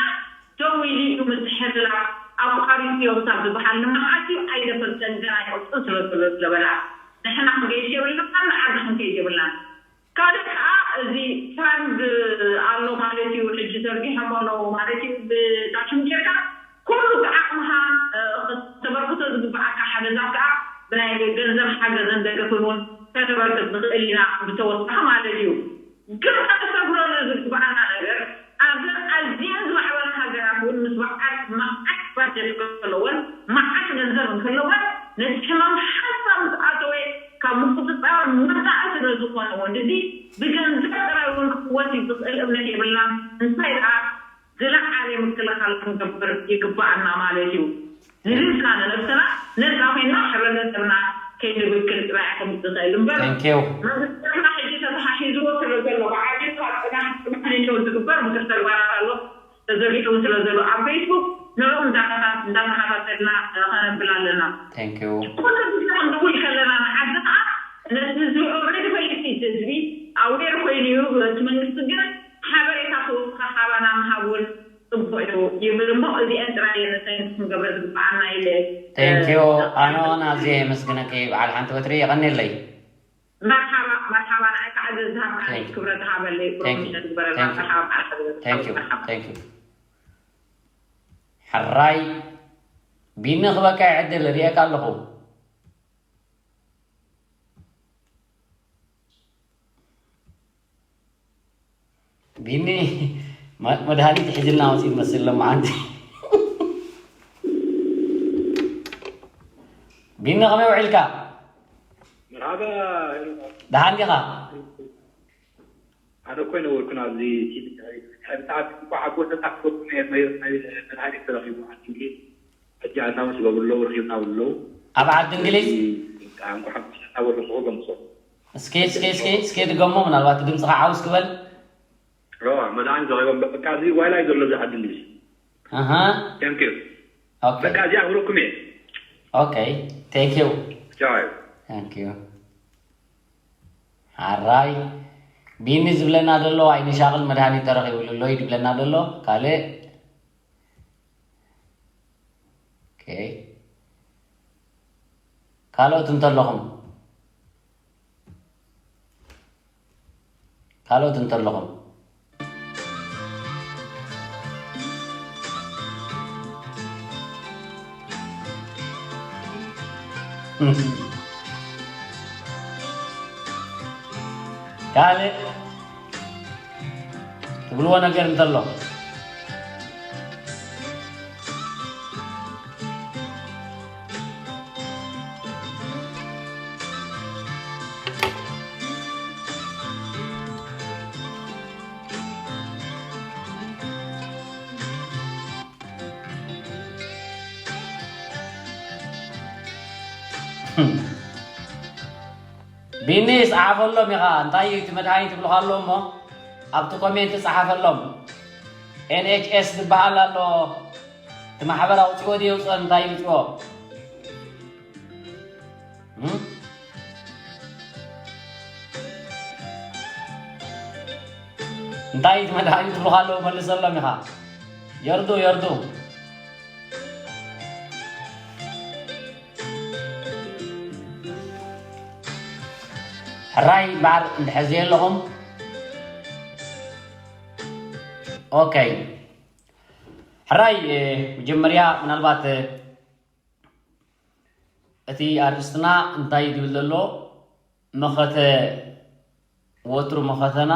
ደው ኢሉ እዩ ምትሕልላፍ ኣቋሪፁ እዮም ካብ ዝበሃል ንመዓት እዩ ኣይደፈርሰን ገና ይቕፅል ስለ ዘሎ ስለበላ ንሕና ክንገይሽ የብልናን ንዓዲ ክንከይድ የብልናን ካልእ ከዓ እዚ ፋንድ ኣሎ ማለት እዩ ሕጂ ዘርጊሖም ኣለዉ ማለት እዩ ብታሽም ጌርካ ኩሉ ብዓቕምኻ ተበርክቶ ዝግበኣካ ሓገዛት ከዓ ብናይ ገንዘብ ሓገዘን ደገፍን እውን ከተበርክት ንኽእል ኢና ብተወሳኺ ማለት እዩ ግን ከነስተብህለሉ ዝግባኣና ነገር ኣብዘን ኣዝየን ዝማዕበላ ሃገራት እውን ምስ በዓል መዓት ባጀት ከለወን መዓት ገንዘብ እንከለወን ነቲ ሕማም ሓንሳብ ምስ ኣተወ ካብ ምቁፅፃር ወፃኢ ስለ ዝኾነ ወንድዚ ብገንዘብ ጥራይ እውን ክፍወስ እዩ ዝኽእል እምነት የብልናን እንታይ ደኣ ዝለዓለ ምክልኻል ክንገብር ይግባኣና ማለት እዩ። ንርእስና ንነብስና ነፃ ኮይና ሕብረተሰብና ከይንብክል ጥራይ ከም ዝኽእል እምበር መንግስትና ሕጂ ተተሓሒዝዎ ስለ ዘሎ ብዓብዩ ካብ ፅናሕ ፅናሕ ንለው ዝግበር ብዙሕ ተግባራት ኣሎ ተዘርጊሑ ስለ ዘሎ ኣብ ፌስቡክ ንዕኡ እንዳተኸታተልና ከነብል ኣለና። ኩሉ ግዜ ክንድውል ከለና ንዓዲ ከዓ ነቲ ህዝቢ ኦልሬዲ ፈሊጡ እቲ ህዝቢ ኣዌር ኮይኑ እዩ እቲ መንግስቲ ግን ሓበሬታ ክወስካ ካባና ምሃብ እውን ፅቡቅ እዩ ይብል እሞ እዚአን ጥራይ እየን ንሳይንስ ክንገብረ ዝግበኣና ኢለ ቴንኪዩ ኣነ ውን ኣዝየ የመስግነኪ በዓል ሓንቲ በትሪ የቐንየለይ መርሓባ መርሓባ ንዓይ ከዓ ዘዝሃብካኒ ክብረት ሃበለይ ፕሮሚስ ትግበረና መርሓባ በዓል ሓንቲ በትሪ Thank you. Thank you. ሕራይ ቢኒ ክበካ ይዕድል ርእየካ ኣለኹ። ቢኒ መ- መድሃኒት ሒዝልና መፅኡ መስል ለማዓንቲ። ቢኒ ከመይ ውዒልካ? መርሃባ። ደሓን ዲኻ? ሓደ እኮ ኣይነበርኩን ኣብዚ። ብጣዕሚ እንኳ ሓጎሰ ታክሰኩም መድሃኒት ተረኪቡ ዓዲ እንግሊዝ። ሕጂ ኣናውንስ ይገብሩ ኣለዉ፣ ረኪብና ኣለዉ። ኣብ ዓዲ እንግሊዝ? እንኳ ሓጎሰ እናበሉ ምኹ ገምሶ። እስኪ እስኪ እስኪ እስኪ ድገሞ፣ ምናልባት ድምፅኻ ዓውስ ክበል። ሮ መድሃኒት ረኪቦም። በቃ እዚ ዋይላይ ዘሎ እዚ ዓዲ እንግሊዝ። ኣሃ። Thank you። ኦኬ በቃ እዚኣ ክብለኩም እየ። ኦኬ። Thank you። ቻው። Thank you። ሓራይ ቢኒ ዝብለና ዘሎ ኣይንሻቕል መድሃኒት ተረኺቡሉ ኣሎ እዩ ዝብለና ዘሎ። ካልእ ኦኬ። ካልኦት እንተለኹም ካልኦት እንተለኹም ካልእ ትብልዎ ነገር እንተሎ ቢኒ ጸሓፈሎም ኢኻ። እንታይ እዩ እቲ መድሃኒት ይብሉኻ ኣለዉ እሞ ኣብቲ ኮሜንት ጸሓፈሎም። ኤን ኤች ኤስ ዝበሃል ኣሎ። እቲ ማሕበር ኣውፅኦ ድዮ ውፅኦ እንታይ ይውፅኦ? እም? እንታይ እዩ እቲ መድሃኒት ይብሉኻ ኣለዉ መልሰሎም ኢኻ። የርዱ የርዱ። ሕራይ በዓል እንድሕር ዘየለኹም ኦኬ። ሕራይ መጀመርያ ምናልባት እቲ ኣርእስትና እንታይ እዩ ዝብል ዘሎ? መኸተ ወትሩ መኸተና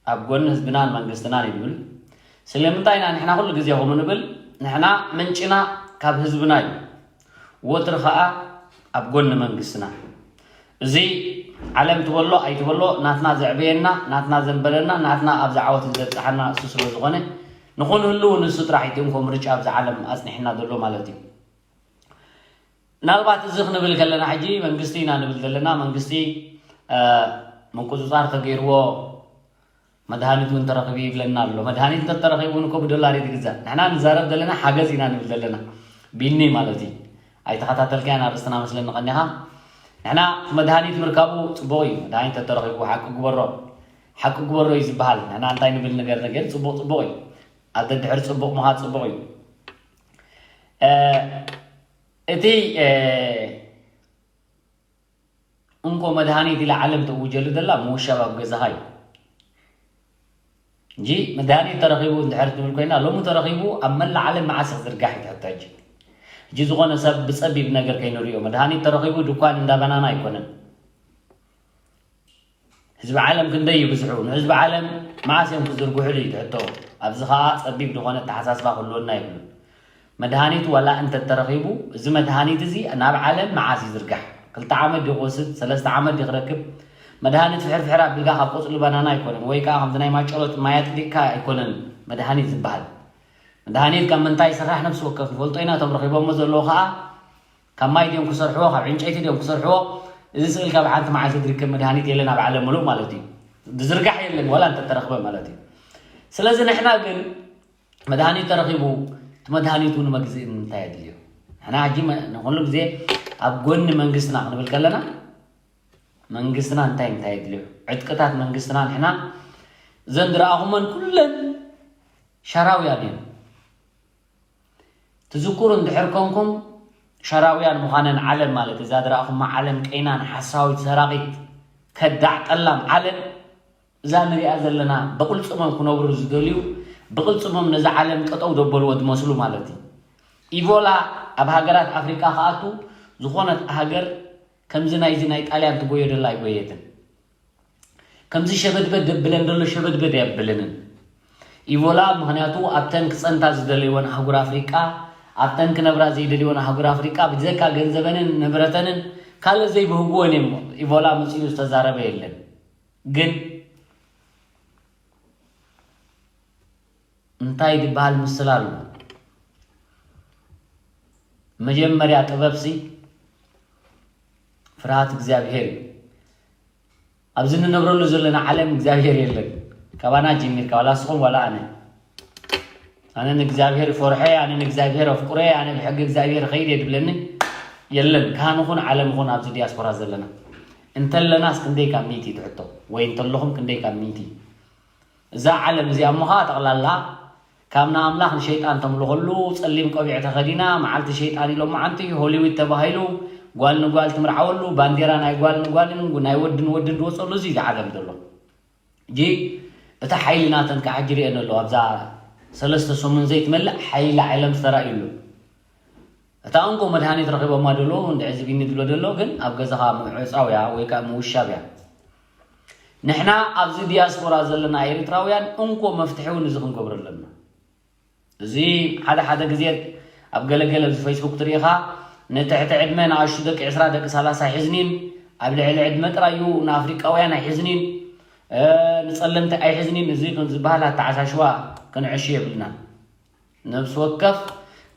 ኣብ ጎኒ ህዝብናን መንግስትናን እዩ ዝብል። ስለምንታይ ኢና ንሕና ኩሉ ግዜ ከምኡ ንብል? ንሕና ምንጭና ካብ ህዝብና እዩ። ወትሩ ኸኣ ኣብ ጎኒ መንግስትና። እዚ ዓለም ትበሎ ኣይትበሎ ናትና ዘዕበየና፣ ናትና ዘንበረና፣ ናትና ኣብዚ ዓወት ዘብጽሓና እሱ ስለ ዝኾነ ንኽንህልው ንሱ ጥራሕ እዩ። እቲ እንኮ ምርጫ ኣብዚ ዓለም ኣጽኒሕና ዘሎ ማለት እዩ። ምናልባት እዚ ክንብል ከለና ሕጂ መንግስቲ ኢና ንብል ዘለና። መንግስቲ ምቁፅፃር ተገይርዎ መድሃኒት እውን ተረኺቡ ይብለና ኣሎ። መድሃኒት እንተተረኺቡ እውን እኮ ብዶላር እዩ ዝግዛእ። ንሕና ንዛረብ ዘለና ሓገዝ ኢና ንብል ዘለና። ቢኒ ማለት እዩ። ኣይተኸታተልካያን ኣርእስትና መስለኒ ቀኒኻ። ንሕና እቲ መድሃኒት ምርካቡ ፅቡቕ እዩ። መድሃኒት ተተረኺቡ ሓቂ ግበሮ፣ ሓቂ ግበሮ እዩ ዝበሃል። ንሕና እንታይ ንብል ነገር ነገር ፅቡቕ ፅቡቕ እዩ። ኣብ ደድሕሪ ፅቡቕ ምኻድ ፅቡቕ እዩ። እቲ እንኮ መድሃኒት ኢላ ዓለም ተእውጀሉ ዘላ ምውሻብ ኣብ ገዛኻ እዩ እንጂ መድሃኒት ተረኺቡ እንድሕር ትብል ኮይና ሎሚ ተረኺቡ ኣብ መላእ ዓለም መዓስ ክዝርጋሕ እዩ ትሕቶ ሕጂ። ሕጂ ዝኾነ ሰብ ብፀቢብ ነገር ከይንሪኦ መድሃኒት ተረኺቡ ድኳን እንዳ በናና ኣይኮነን። ህዝቢ ዓለም ክንደይ ይብዝሑ ንህዝቢ ዓለም መዓስ እዮም ክዝርግሑሉ እዩ ትሕቶ። ኣብዚ ኸዓ ፀቢብ ዝኾነ ኣተሓሳስባ ክህልወና የብሉን። መድሃኒት ዋላ እንተተረኺቡ እዚ መድሃኒት እዚ ናብ ዓለም መዓስ ይዝርጋሕ? ክልተ ዓመት ድዩ ክወስድ? ሰለስተ ዓመት ድዩ ክረክብ? መድሃኒት ፍሕር ፍሕር ኣቢልካ ካብ ቆፅሊ ባናና ኣይኮነን ወይ ከዓ ከምዚ ናይ ማጨሎት ማይ ኣጥሊቕካ ኣይኮነን መድሃኒት ዝበሃል። መድሃኒት ካብ ምንታይ ይስራሕ ነብሲ ወከፍ ንፈልጦ ኢና። እቶም ረኺቦሞ ዘለዉ ከዓ ካብ ማይ ድዮም ክሰርሕዎ ካብ ዕንጨይቲ ድዮም ክሰርሕዎ? እዚ ስእልካ ብሓንቲ መዓልቲ ዝርከብ መድሃኒት የለን ኣብ ዓለም ምሉእ ማለት እዩ። ዝዝርጋሕ የለን ዋላ እንተተረኽበ ማለት እዩ። ስለዚ ንሕና ግን መድሃኒት ተረኺቡ እቲ መድሃኒቱ ንመግዝኢ እንታይ የድልዮ? ንሕና ሕጂ ንኩሉ ግዜ ኣብ ጎኒ መንግስትና ክንብል ከለና መንግስትና እንታይ እንታይ የድልዮ? ዕጥቅታት መንግስትና ንሕና እዘን ዝረኣኹመን ኩለን ሸራውያን እየን። ትዝክሩ እንድሕር ኮንኩም ሸራውያን ምዃነን ዓለም ማለት እዛ ዝረኣኹማ ዓለም ቀይናን ሓሳዊት ሰራቒት ከዳዕ ጠላም ዓለም እዛ ንሪኣ ዘለና ብቕልጽሞም ክነብሩ ዝደልዩ ብቕልጽሞም ነዚ ዓለም ጠጠው ደበልዎ ዝመስሉ ማለት እዩ። ኢቦላ ኣብ ሃገራት ኣፍሪቃ ክኣቱ ዝኾነት ሃገር ከምዚ ናይዚ ናይ ጣልያን ትጎዮ ደላ ኣይጎየትን። ከምዚ ሸበድበድ ደብለን ደሎ ሸበድበድ ኣየብለንን። ኢቦላ ምኽንያቱ ኣብተን ክጸንታ ዝደለይወን ኣህጉር ኣፍሪቃ፣ ኣብተን ክነብራ ዘይደልይወን ኣህጉር ኣፍሪቃ ብጀካ ገንዘበንን ንብረተንን ካልእ ዘይብህግወን እዮም። ኢቦላ መጺኡ ዝተዛረበ የለን። ግን እንታይ ዝበሃል ምስላ ኣሎ? መጀመርያ ጥበብሲ ፍርሃት እግዚኣብሔር እዩ። ኣብዚ ንነብረሉ ዘለና ዓለም እግዚኣብሔር የለን። ካባና ጀሚርካ ዋላ ንስኹም ዋላ ኣነ፣ ኣነ ንእግዚኣብሔር ይፈርሖ እየ፣ ኣነ ንእግዚኣብሔር ኣፍቅሮ እየ፣ ኣነ ብሕጊ እግዚኣብሔር እኸይድ እየ ድብለኒ የለን። ካህን ኹን ዓለም ኹን ኣብዚ ዲያስፖራ ዘለና እንተለናስ ክንደይ ካብ ሚእቲ ትሕቶ ወይ እንተለኹም ክንደይ ካብ ሚእቲ? እዛ ዓለም እዚኣ እሞ ኸዓ ጠቕላላ ካብ ንኣምላኽ ንሸይጣን ተምልኸሉ፣ ጸሊም ቆቢዕ ተኸዲና፣ መዓልቲ ሸይጣን ኢሎም መዓንቲ ሆሊውድ ተባሂሉ፣ ጓል ንጓል ትምርዓወሉ፣ ባንዴራ ናይ ጓል ንጓልን ናይ ወድን ወድን ዝወጸሉ፣ እዚ እዩ ዓለም ዘሎ። እጂ እቲ ሓይሊ ናተን ከዓ ሕጂ ሪአን ኣለዎ። ኣብዛ ሰለስተ ሰሙን ዘይትመልእ ሓይሊ ዓለም ዝተራእዩ ኣሎ። እታ እንኮ መድሃኒት ረኺቦማ ደሎ እንድዒ ዝግኒ ድሎ ደሎ ግን ኣብ ገዛኻ ምዕጻው እያ ወይ ከዓ ምውሻብ እያ። ንሕና ኣብዚ ዲያስፖራ ዘለና ኤርትራውያን እንኮ መፍትሒ እውን እዚ ክንገብሮ ኣለና። እዚ ሓደ ሓደ ግዜ ኣብ ገለገለ ኣብዚ ፌስቡክ ትሪኢኻ ንትሕቲ ዕድመ ንኣሽቱ ደቂ ዕስራ ደቂ ሰላሳ ኣይሕዝኒን፣ ኣብ ልዕሊ ዕድመ ጥራይ እዩ ንኣፍሪቃውያን ኣይሕዝኒን፣ እ፣ ንጸለምቲ ኣይሕዝኒን። እዚ ዝበሃል ኣተዓሻሽዋ ክንዕሹ የብልናን። ነብሲ ወከፍ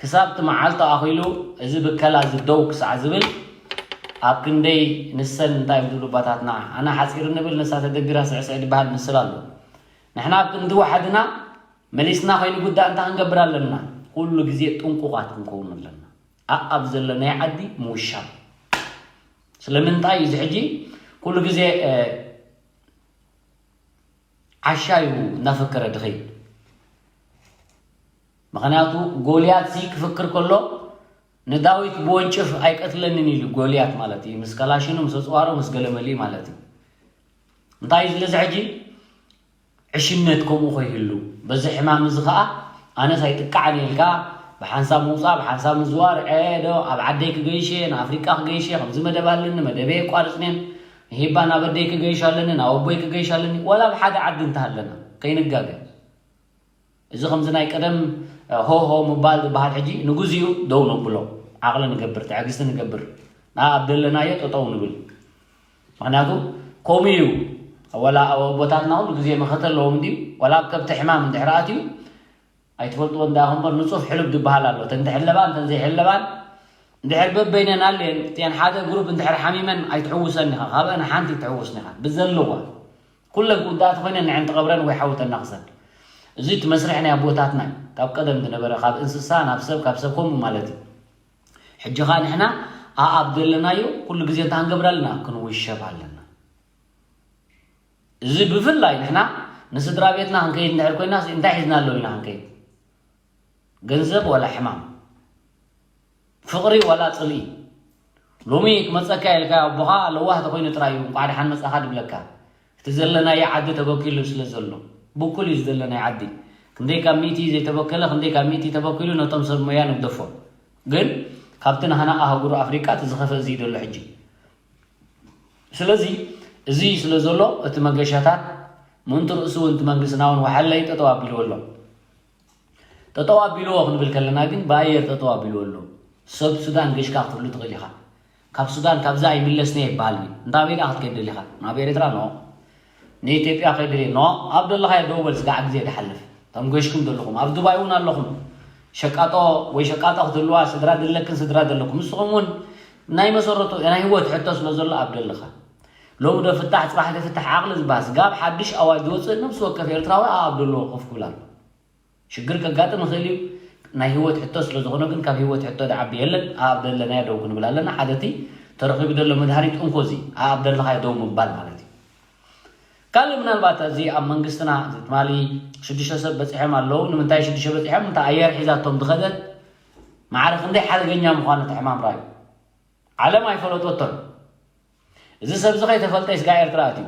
ክሳብ እቲ መዓልቲ ኣኺሉ እዚ ብከላ እዚ ደው ክሳዕ ዝብል ኣብ ክንደይ ንሰን እንታይ ዝብሉ ኣባታትና ኣና ሓጺር ንብል ንሳ ተደቢራ ስዕስዕ ዝበሃል ምስል ኣሎ። ንሕና ኣብ ክንዲ ዋሕድና መሊስና ከይንጉዳእ እንታይ ክንገብር ኣለና? ኩሉ ግዜ ጥንቁቓት ክንከውን ኣለና። ኣኣብ ዘለናይ ዓዲ ምውሻብ። ስለምንታይ እዚ ሕጂ ኩሉ ግዜ፣ እ፣ ዓሻ እዩ እናፈከረ ድኸይድ። ምኽንያቱ ጎልያት ሲ ክፍክር ከሎ ንዳዊት ብወንጭፍ ኣይቀትለንን ኢሉ ጎልያት ማለት እዩ። ምስ ከላሽኑ፣ ምስ ኣጽዋሩ፣ ምስ ገለመሊ ማለት እዩ። እንታይ እዩ ዝለዚ ሕጂ? ዕሽነት ከምኡ ከይህሉ፣ በዚ ሕማም እዚ ኸኣ ኣነስ ኣይጥቃዕን ኢልካ ብሓንሳብ ምውጻእ፣ ብሓንሳብ ምዝዋር፣ ዐ ዶ ኣብ ዓደይ ክገይሽ እየ፣ ንኣፍሪቃ ክገይሽ እየ፣ ከምዚ መደብ ኣለኒ፣ መደበይ የቋርጽን እየን፣ ሂባ ናብ ኣደይ ክገይሽ ኣለኒ፣ ናብ ኣቦይ ክገይሽ ኣለኒ፣ ዋላ ኣብ ሓደ ዓዲ እንተሃለና፣ ከይንጋገ። እዚ ከምዚ ናይ ቀደም፣ እ፣ ሆ ሆ ምባል ዝበሃል ሕጂ ንግዚኡ ደው ነብሎ፣ ዓቕሊ ንገብር፣ ትዕግስቲ ንገብር፣ ንኣ ኣብ ደለናዮ ጠጠው ንብል። ምኽንያቱ ከምኡ እዩ። ወላ ኣቦታትና ኩሉ ግዜ መኸተ ኣለዎም ድዩ? ዋላ ኣብ ከብቲ ሕማም እንድሕር ኣትዩ ኣይትፈልጥዎ እንዳ እምበር ንጹፍ ሕሉብ ዝበሃል ኣሎ። እተን ዝሕለባን እተን ዘይሕለባን እንድሕር በበይነን ኣልየን እተን ሓደ ግሩፕ እንድሕር ሓሚመን ኣይትሕውሰን ኢኻ። ካብአን ሓንቲ ትሕውስን ኢኻ። ብዘለዋ ኩለን ክውዳእቲ ኮይነን ንዐን ትቐብረን ወይ ሓዊ ተናኽሰን። እዚ እቲ መስርሕ ናይ ኣቦታትና እዩ። ካብ ቀደም ዝነበረ ካብ እንስሳ ናብ ሰብ ካብ ሰብ ከምኡ ማለት እዩ። ሕጂ ኸኣ ንሕና ኣኣብ ዘለናዮ ኩሉ ግዜ እንታይ ክንገብር ኣለና? ክንውሸብ ኣለና። እዚ ብፍላይ ንሕና ንስድራ ቤትና ክንከይድ እንድሕር ኮይና እንታይ ሒዝና ኣሎ ኢና ክንከይድ? ገንዘብ ዋላ ሕማም? ፍቕሪ ዋላ ጽልኢ? ሎሚ ክመጸካ ኢልካ ኣቦኻ ለዋህ ተኮይኑ ጥራይ እዩ እንቋዕ ደሓን መጻኻ ድብለካ። እቲ ዘለናዮ ዓዲ ተበኪሉ ስለ ዘሎ። ብኩል እዩ ዘለናዮ ዓዲ። ክንደይ ካብ ሚእቲ ዘይተበከለ፣ ክንደይ ካብ ሚእቲ ተበኪሉ ነቶም ሰብ ሞያ ንግደፎም። ግን ካብቲ ናህና ኣህጉር ኣፍሪቃ እቲ ዝኸፍእ እዚ እዩ ዘሎ ሕጂ። ስለዚ እዚ ስለ ዘሎ እቲ መገሻታት ምእንቲ ርእሱ እውን እቲ መንግስትና እውን ወሓለይ ጠጠው ኣቢልዎ ኣሎ። ጠጠው ኣቢልዎ ክንብል ከለና ግን ብኣየር ጠጠው ኣቢልዎ ኣሎ። ሰብ ሱዳን ገሽካ ክትብሉ ትኽእል ኢኻ። ካብ ሱዳን ካብዛ ኣይምለስን እየ ይበሃል። እንታ ኣበይ ደኣ ክትከይድ ደሊኻ? ናብ ኤርትራ ኖ። ንኢትዮጵያ ከይድ ደልየ ኖ። ኣብ ደለኻዮ ደው በል ስጋዕ ግዜ ድሓልፍ። እቶም ገሽኩም ዘለኹም ኣብ ዱባይ እውን ኣለኹም። ሸቃጦ ወይ ሸቃጦ ክትህልዋ ስድራ ድለክን ስድራ ደለኩም። ንስኹም እውን ናይ መሰረቱ ናይ ህይወት ሕቶ ስለ ዘሎ ኣብ ደለኻ። ሎሚ ዶ ፍታሕ ጽባሕ ዶ ፍታሕ ዓቕሊ ዝበሃል ስጋብ ሓድሽ ኣዋጅ ዝወፅእ ነብሲ ወከፍ ኤርትራዊ ኣብ ደለዎ ኮፍ ክብል ኣሎ። ሽግር ከጋጥም ይኽእል እዩ። ናይ ህይወት ሕቶ ስለ ዝኾነ ግን ካብ ህይወት ሕቶ ድዓቢ የለን። ኣብ ደለናዮ ደው ክንብል ኣለና። ሓደ እቲ ተረኺቡ ዘሎ መድሃኒት እንኮ እዚ ኣብ ደለኻዮ ደው ምባል ማለት እዩ። ካልእ ምናልባት እዚ ኣብ መንግስትና እዚ ትማሊ ሽዱሽተ ሰብ በፂሖም ኣለዉ። ንምንታይ ሽዱሽተ በፂሖም? እንታ ኣየር ሒዛቶም ዝኸደት ማዕረ ክንደይ ሓደገኛ ምዃኑ እቲ ሕማም ራእዩ። ዓለም ኣይፈለጠቶን። እዚ ሰብ እዚ ከይተፈልጠ ስጋ ኤርትራ ኣትዩ።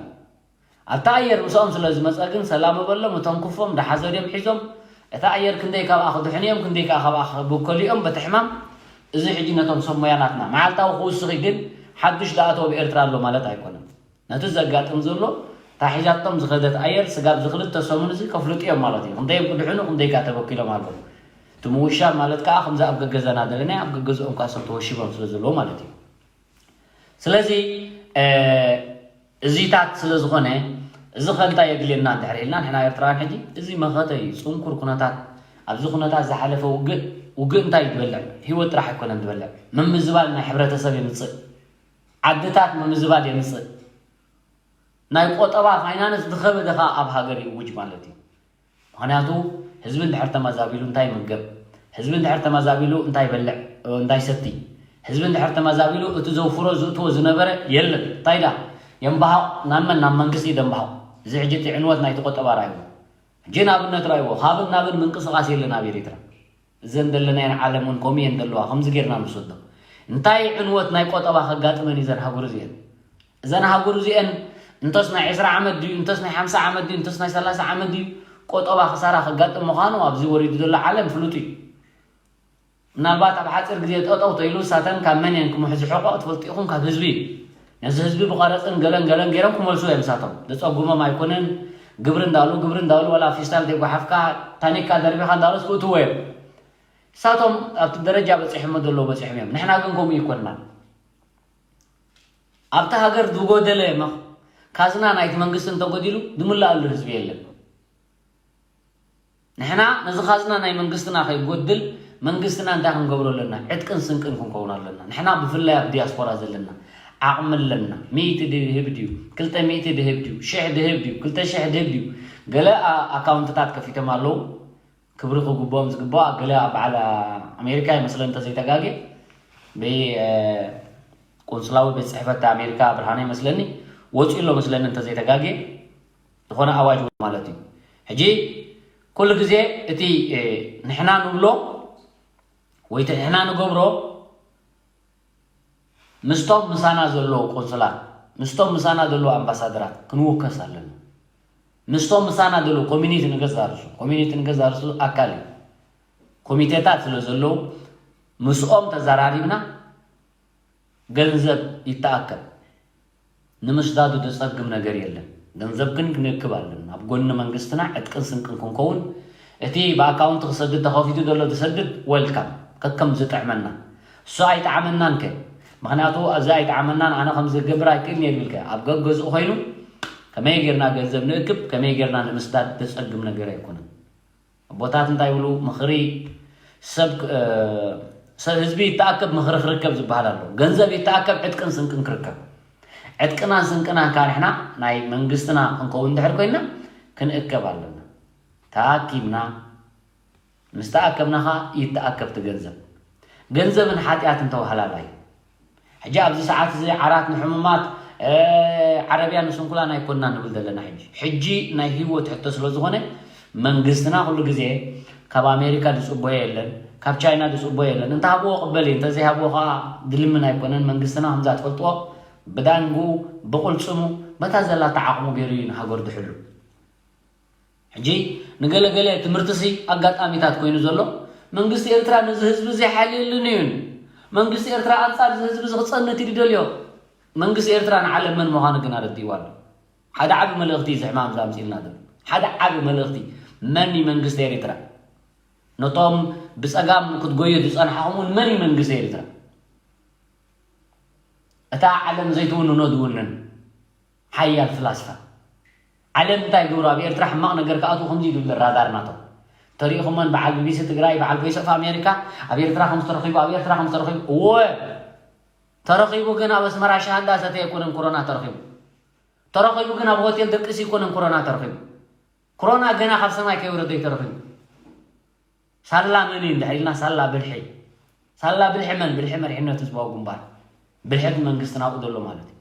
ኣብታ ኣየር ምስኦም ስለ ዝመጸ ግን ሰላም በሎም። እቶም ክፎም ደሓዘ ድዮም ሒዞም እታ ኣየር ክንደይ ካብኣ ክድሕኑ እዮም፣ ክንደይ ከዓ ካብኣ ክብከሉ እዮም በቲ ሕማም። እዚ ሕጂ ነቶም ሰብ ሞያ ናትና መዓልታዊ ክውስኽ እዩ። ግን ሓዱሽ ዝኣተወ ኣብ ኤርትራ ኣሎ ማለት ኣይኮነን። ነቲ ዘጋጥም ዘሎ እታ ሒዛቶም ዝኸደት ኣየር ስጋብ እዚ ክልተ ሰሙን እዚ ከፍልጡ እዮም ማለት እዩ። ክንደይ እዮም ክድሕኑ፣ ክንደይ ከዓ ተበኪሎም ኣለዉ። እቲ ምውሻብ ማለት ከዓ ከምዚ ኣብ ገገዛና ዘለና ኣብ ገገዝኦም ከዓ ሰብ ተወሺቦም ስለ ዘለዉ ማለት እዩ። ስለዚ እዚታት ስለ ዝኾነ እዚ ከ እንታይ የድልየና እንድሕር ኢልና ንሕና ኤርትራውያን ሕጂ እዚ መኸተ እዩ። ጽንኩር ኩነታት ኣብዚ ኩነታት ዝሓለፈ ውግእ ውግእ እንታይ እዩ ዝበልዕ? ህይወት ጥራሕ ኣይኮነን ዝበልዕ። ምምዝባል ናይ ሕብረተሰብ የምጽእ። ዓድታት ምምዝባል የምጽእ። ናይ ቆጠባ ፋይናንስ ዝኸበደ ኸኣ ኣብ ሃገር ይእውጅ ማለት እዩ። ምኽንያቱ ህዝቢ እንድሕር ተመዛቢሉ እንታይ ይምገብ፣ ህዝቢ እንድሕር ተመዛቢሉ እንታይ ይበልዕ፣ እንታይ ይሰቲ፣ ህዝቢ እንድሕር ተመዛቢሉ እቲ ዘውፍሮ ዝእትዎ ዝነበረ የለን። እንታይ ዳ የምባሃቕ ናብ መን? ናብ መንግስቲ ደምባሃቕ። እዚ ሕጂ እቲ ዕንወት ናይቲ ቆጠባ ራእይዎ። ሕጂ ንኣብነት ራእይዎ ካብን ናብን ምንቅስቓስ የለን ኣብ ኤሪትራ። እዘን ዘለናየን ዓለም እውን ከምኡ እየን ዘለዋ። ከምዚ ጌርና ንውሰዶ። እንታይ ዕንወት ናይ ቆጠባ ከጋጥመን እዩ እዘን ሃገር እዚአን? እዘን ሃገር እዚአን እንተስ ናይ ዕስራ ዓመት ድዩ እንተስ ናይ ሓምሳ ዓመት ድዩ እንተስ ናይ ሰላሳ ዓመት ድዩ ቆጠባ ክሳራ ከጋጥም ምዃኑ ኣብዚ ወሪዱ ዘሎ ዓለም ፍሉጥ እዩ። ምናልባት ኣብ ሓፂር ግዜ ጠጠው ተኢሉ እሳተን ካብ መን እየን ክምሑ ዝሕቆ ትፈልጡ ኢኹም? ካብ ህዝቢ እዩ። ነዚ ህዝቢ ብቐረፅን ገለን ገለን ገይሮም ክመልሱ እዮም እሳቶም። ዘፀጉሞም ኣይኮነን። ግብሪ እንዳሉ ግብሪ እንዳሉ ዋላ ፊስታል ዘይጓሓፍካ ታኒካ ደርቢኻ እንዳሉስ ክእትዎ እዮም። እሳቶም ኣብቲ ደረጃ በፂሖሞ ዘለዉ በፂሖም እዮም። ንሕና ግን ከምኡ ይኮንና። ኣብቲ ሃገር ዝጎደለ መኽ- ካዝና ናይቲ መንግስቲ እንተጎዲሉ ዝምላኣሉ ህዝቢ የለን። ንሕና ነዚ ካዝና ናይ መንግስትና ከይጎድል መንግስትና እንታይ ክንገብሮ ኣለና? ዕጥቅን ስንቅን ክንከውን ኣለና። ንሕና ብፍላይ ኣብ ዲያስፖራ ዘለና ዓቕሚ ኣለና። ሚእቲ ድህብ ድዩ? ክልተ ሚእቲ ድህብ ድዩ? ሽሕ ድህብ ድዩ? ክልተ ሽሕ ድህብ ድዩ? ገለ ኣ- ኣካውንትታት ከፊቶም ኣለዉ። ክብሪ ክግብኦም ዝግባኦ ገለ ኣብ በዓል ኣሜሪካ ይመስለኒ እንተዘይተጋጌ ብይ ቆንስላዊ ቤት ፅሕፈት ኣሜሪካ ብርሃነ ይመስለኒ ወፂኡ ኣሎ መስለኒ እንተዘይተጋጌ ዝኾነ ኣዋጅ ማለት እዩ። ሕጂ ኩሉ ግዜ እቲ ንሕና ንብሎ ወይ እቲ ንሕና ንገብሮ ምስቶም ምሳና ዘለዉ ቆንስላት ምስቶም ምሳና ዘለዉ ኣምባሳደራት ክንውከስ ኣለና። ምስቶም ምሳና ዘለዉ ኮሚኒቲ ንገዛ ርእሱ ኮሚኒቲ ንገዛ ርእሱ ኣካል እዩ። ኮሚቴታት ስለ ዘለዉ ምስኦም ተዘራሪብና ገንዘብ ይተኣከብ። ንምስዳዱ ዘጸግም ነገር የለን። ገንዘብ ግን ክንእክብ ኣለና። ኣብ ጎኒ መንግስትና ዕጥቅን ስንቅን ክንከውን እቲ ብኣካውንት ክሰድድ ተኸፊቱ ዘሎ ዝሰድድ ወልካም ከከም ዝጥዕመና እሱ ኣይጠዓመናን ከ ምክንያቱ እዚ ኣይጠዓመናን ኣነ ከም ዝገብር ኣይክእልን እየ ዝብል ከ ኣብ ገገዝኡ ኮይኑ ከመይ ጌርና ገንዘብ ንእክብ ከመይ ጌርና ንምስዳድ ዘጸግም ነገር ኣይኮነን። ኣቦታት እንታይ ይብሉ ምኽሪ ሰብ ሰብ ህዝቢ ይተኣከብ ምኽሪ ክርከብ ዝበሃል ኣሎ። ገንዘብ ይተኣከብ ዕጥቅን ስንቅን ክርከብ። ዕጥቅናን ስንቅናን ከዓ ንሕና ናይ መንግስትና ክንከውን እንድሕር ኮይንና ክንእከብ ኣለና። ተኣኪብና ምስ ተኣከብና ከዓ ይተኣከብ እቲ ገንዘብ። ገንዘብን ሓጢኣትን ተባህላላይ። ሕጂ ኣብዚ ሰዓት እዚ ዓራት ንሕሙማት ዓረብያ ንስንኩላን ኣይኮንና ንብል ዘለና። ሕጂ ሕጂ ናይ ህይወት ሕቶ ስለ ዝኾነ መንግስትና ኩሉ ግዜ ካብ ኣሜሪካ ዝፅበዮ የለን፣ ካብ ቻይና ዝፅበዮ የለን። እንተሃብዎ ቅበል እዩ፣ እንተዘይሃብዎ ከዓ ድልምን ኣይኮነን። መንግስትና ከምዛ ትፈልጥዎ ብዳንጉ ብቁልፅሙ በታ ዘላታ ዓቕሙ ገይሩ እዩ ንሃገሩ ዝሕሉ። ሕጂ ንገለገለ ትምህርቲሲ ኣጋጣሚታት ኮይኑ ዘሎ መንግስቲ ኤርትራ ነዚ ህዝቢ እዚ ሓልየልን እዩን መንግስቲ ኤርትራ ኣንጻር እዚ ህዝቢ እዚ ክጸንት እዩ ዝደልዮ። መንግስቲ ኤርትራ ንዓለም መን ምዃኑ ግን ኣረዲእዋ ኣሎ። ሓደ ዓቢ መልእኽቲ እዩ እዚ ሕማም እዚ ኣምጺእልና ዘሎ። ሓደ ዓቢ መልእኽቲ መን እዩ መንግስቲ ኤርትራ? ነቶም ብጸጋም ክትጎዩ ዝጸንሓኹም እውን መን እዩ መንግስቲ ኤርትራ? እታ ዓለም ዘይትውንኖ ዝውንን ሓያል ፍላስፋ። ዓለም እንታይ ይገብሩ ኣብ ኤርትራ ሕማቕ ነገር ክኣትዉ ከምዚ ይብል ራዳር ናቶም። ተሪኢኹመን በዓል ቢቢሲ ትግራይ በዓል ቮይስ ኦፍ ኣሜሪካ ኣብ ኤርትራ ከም ዝተረኺቡ ኣብ ኤርትራ ከም ዝተረኺቡ እወ ተረኺቡ ግን ኣብ ኣስመራ ሻሃ እንዳሰተ ኣይኮነን ኮሮና ተረኺቡ። ተረኺቡ ግን ኣብ ሆቴል ደቅሲ ኣይኮነን ኮሮና ተረኺቡ። ኮሮና ገና ካብ ሰማይ ከይወረደ እዩ ተረኺቡ። ሳላ መን እዩ እንድሕር ኢልና ሳላ ብልሒ ሳላ ብልሒ መን ብልሒ መሪሕነት ህዝባዊ ግንባር ብልሒ እቲ መንግስቲ ናብኡ ዘሎ ማለት እዩ።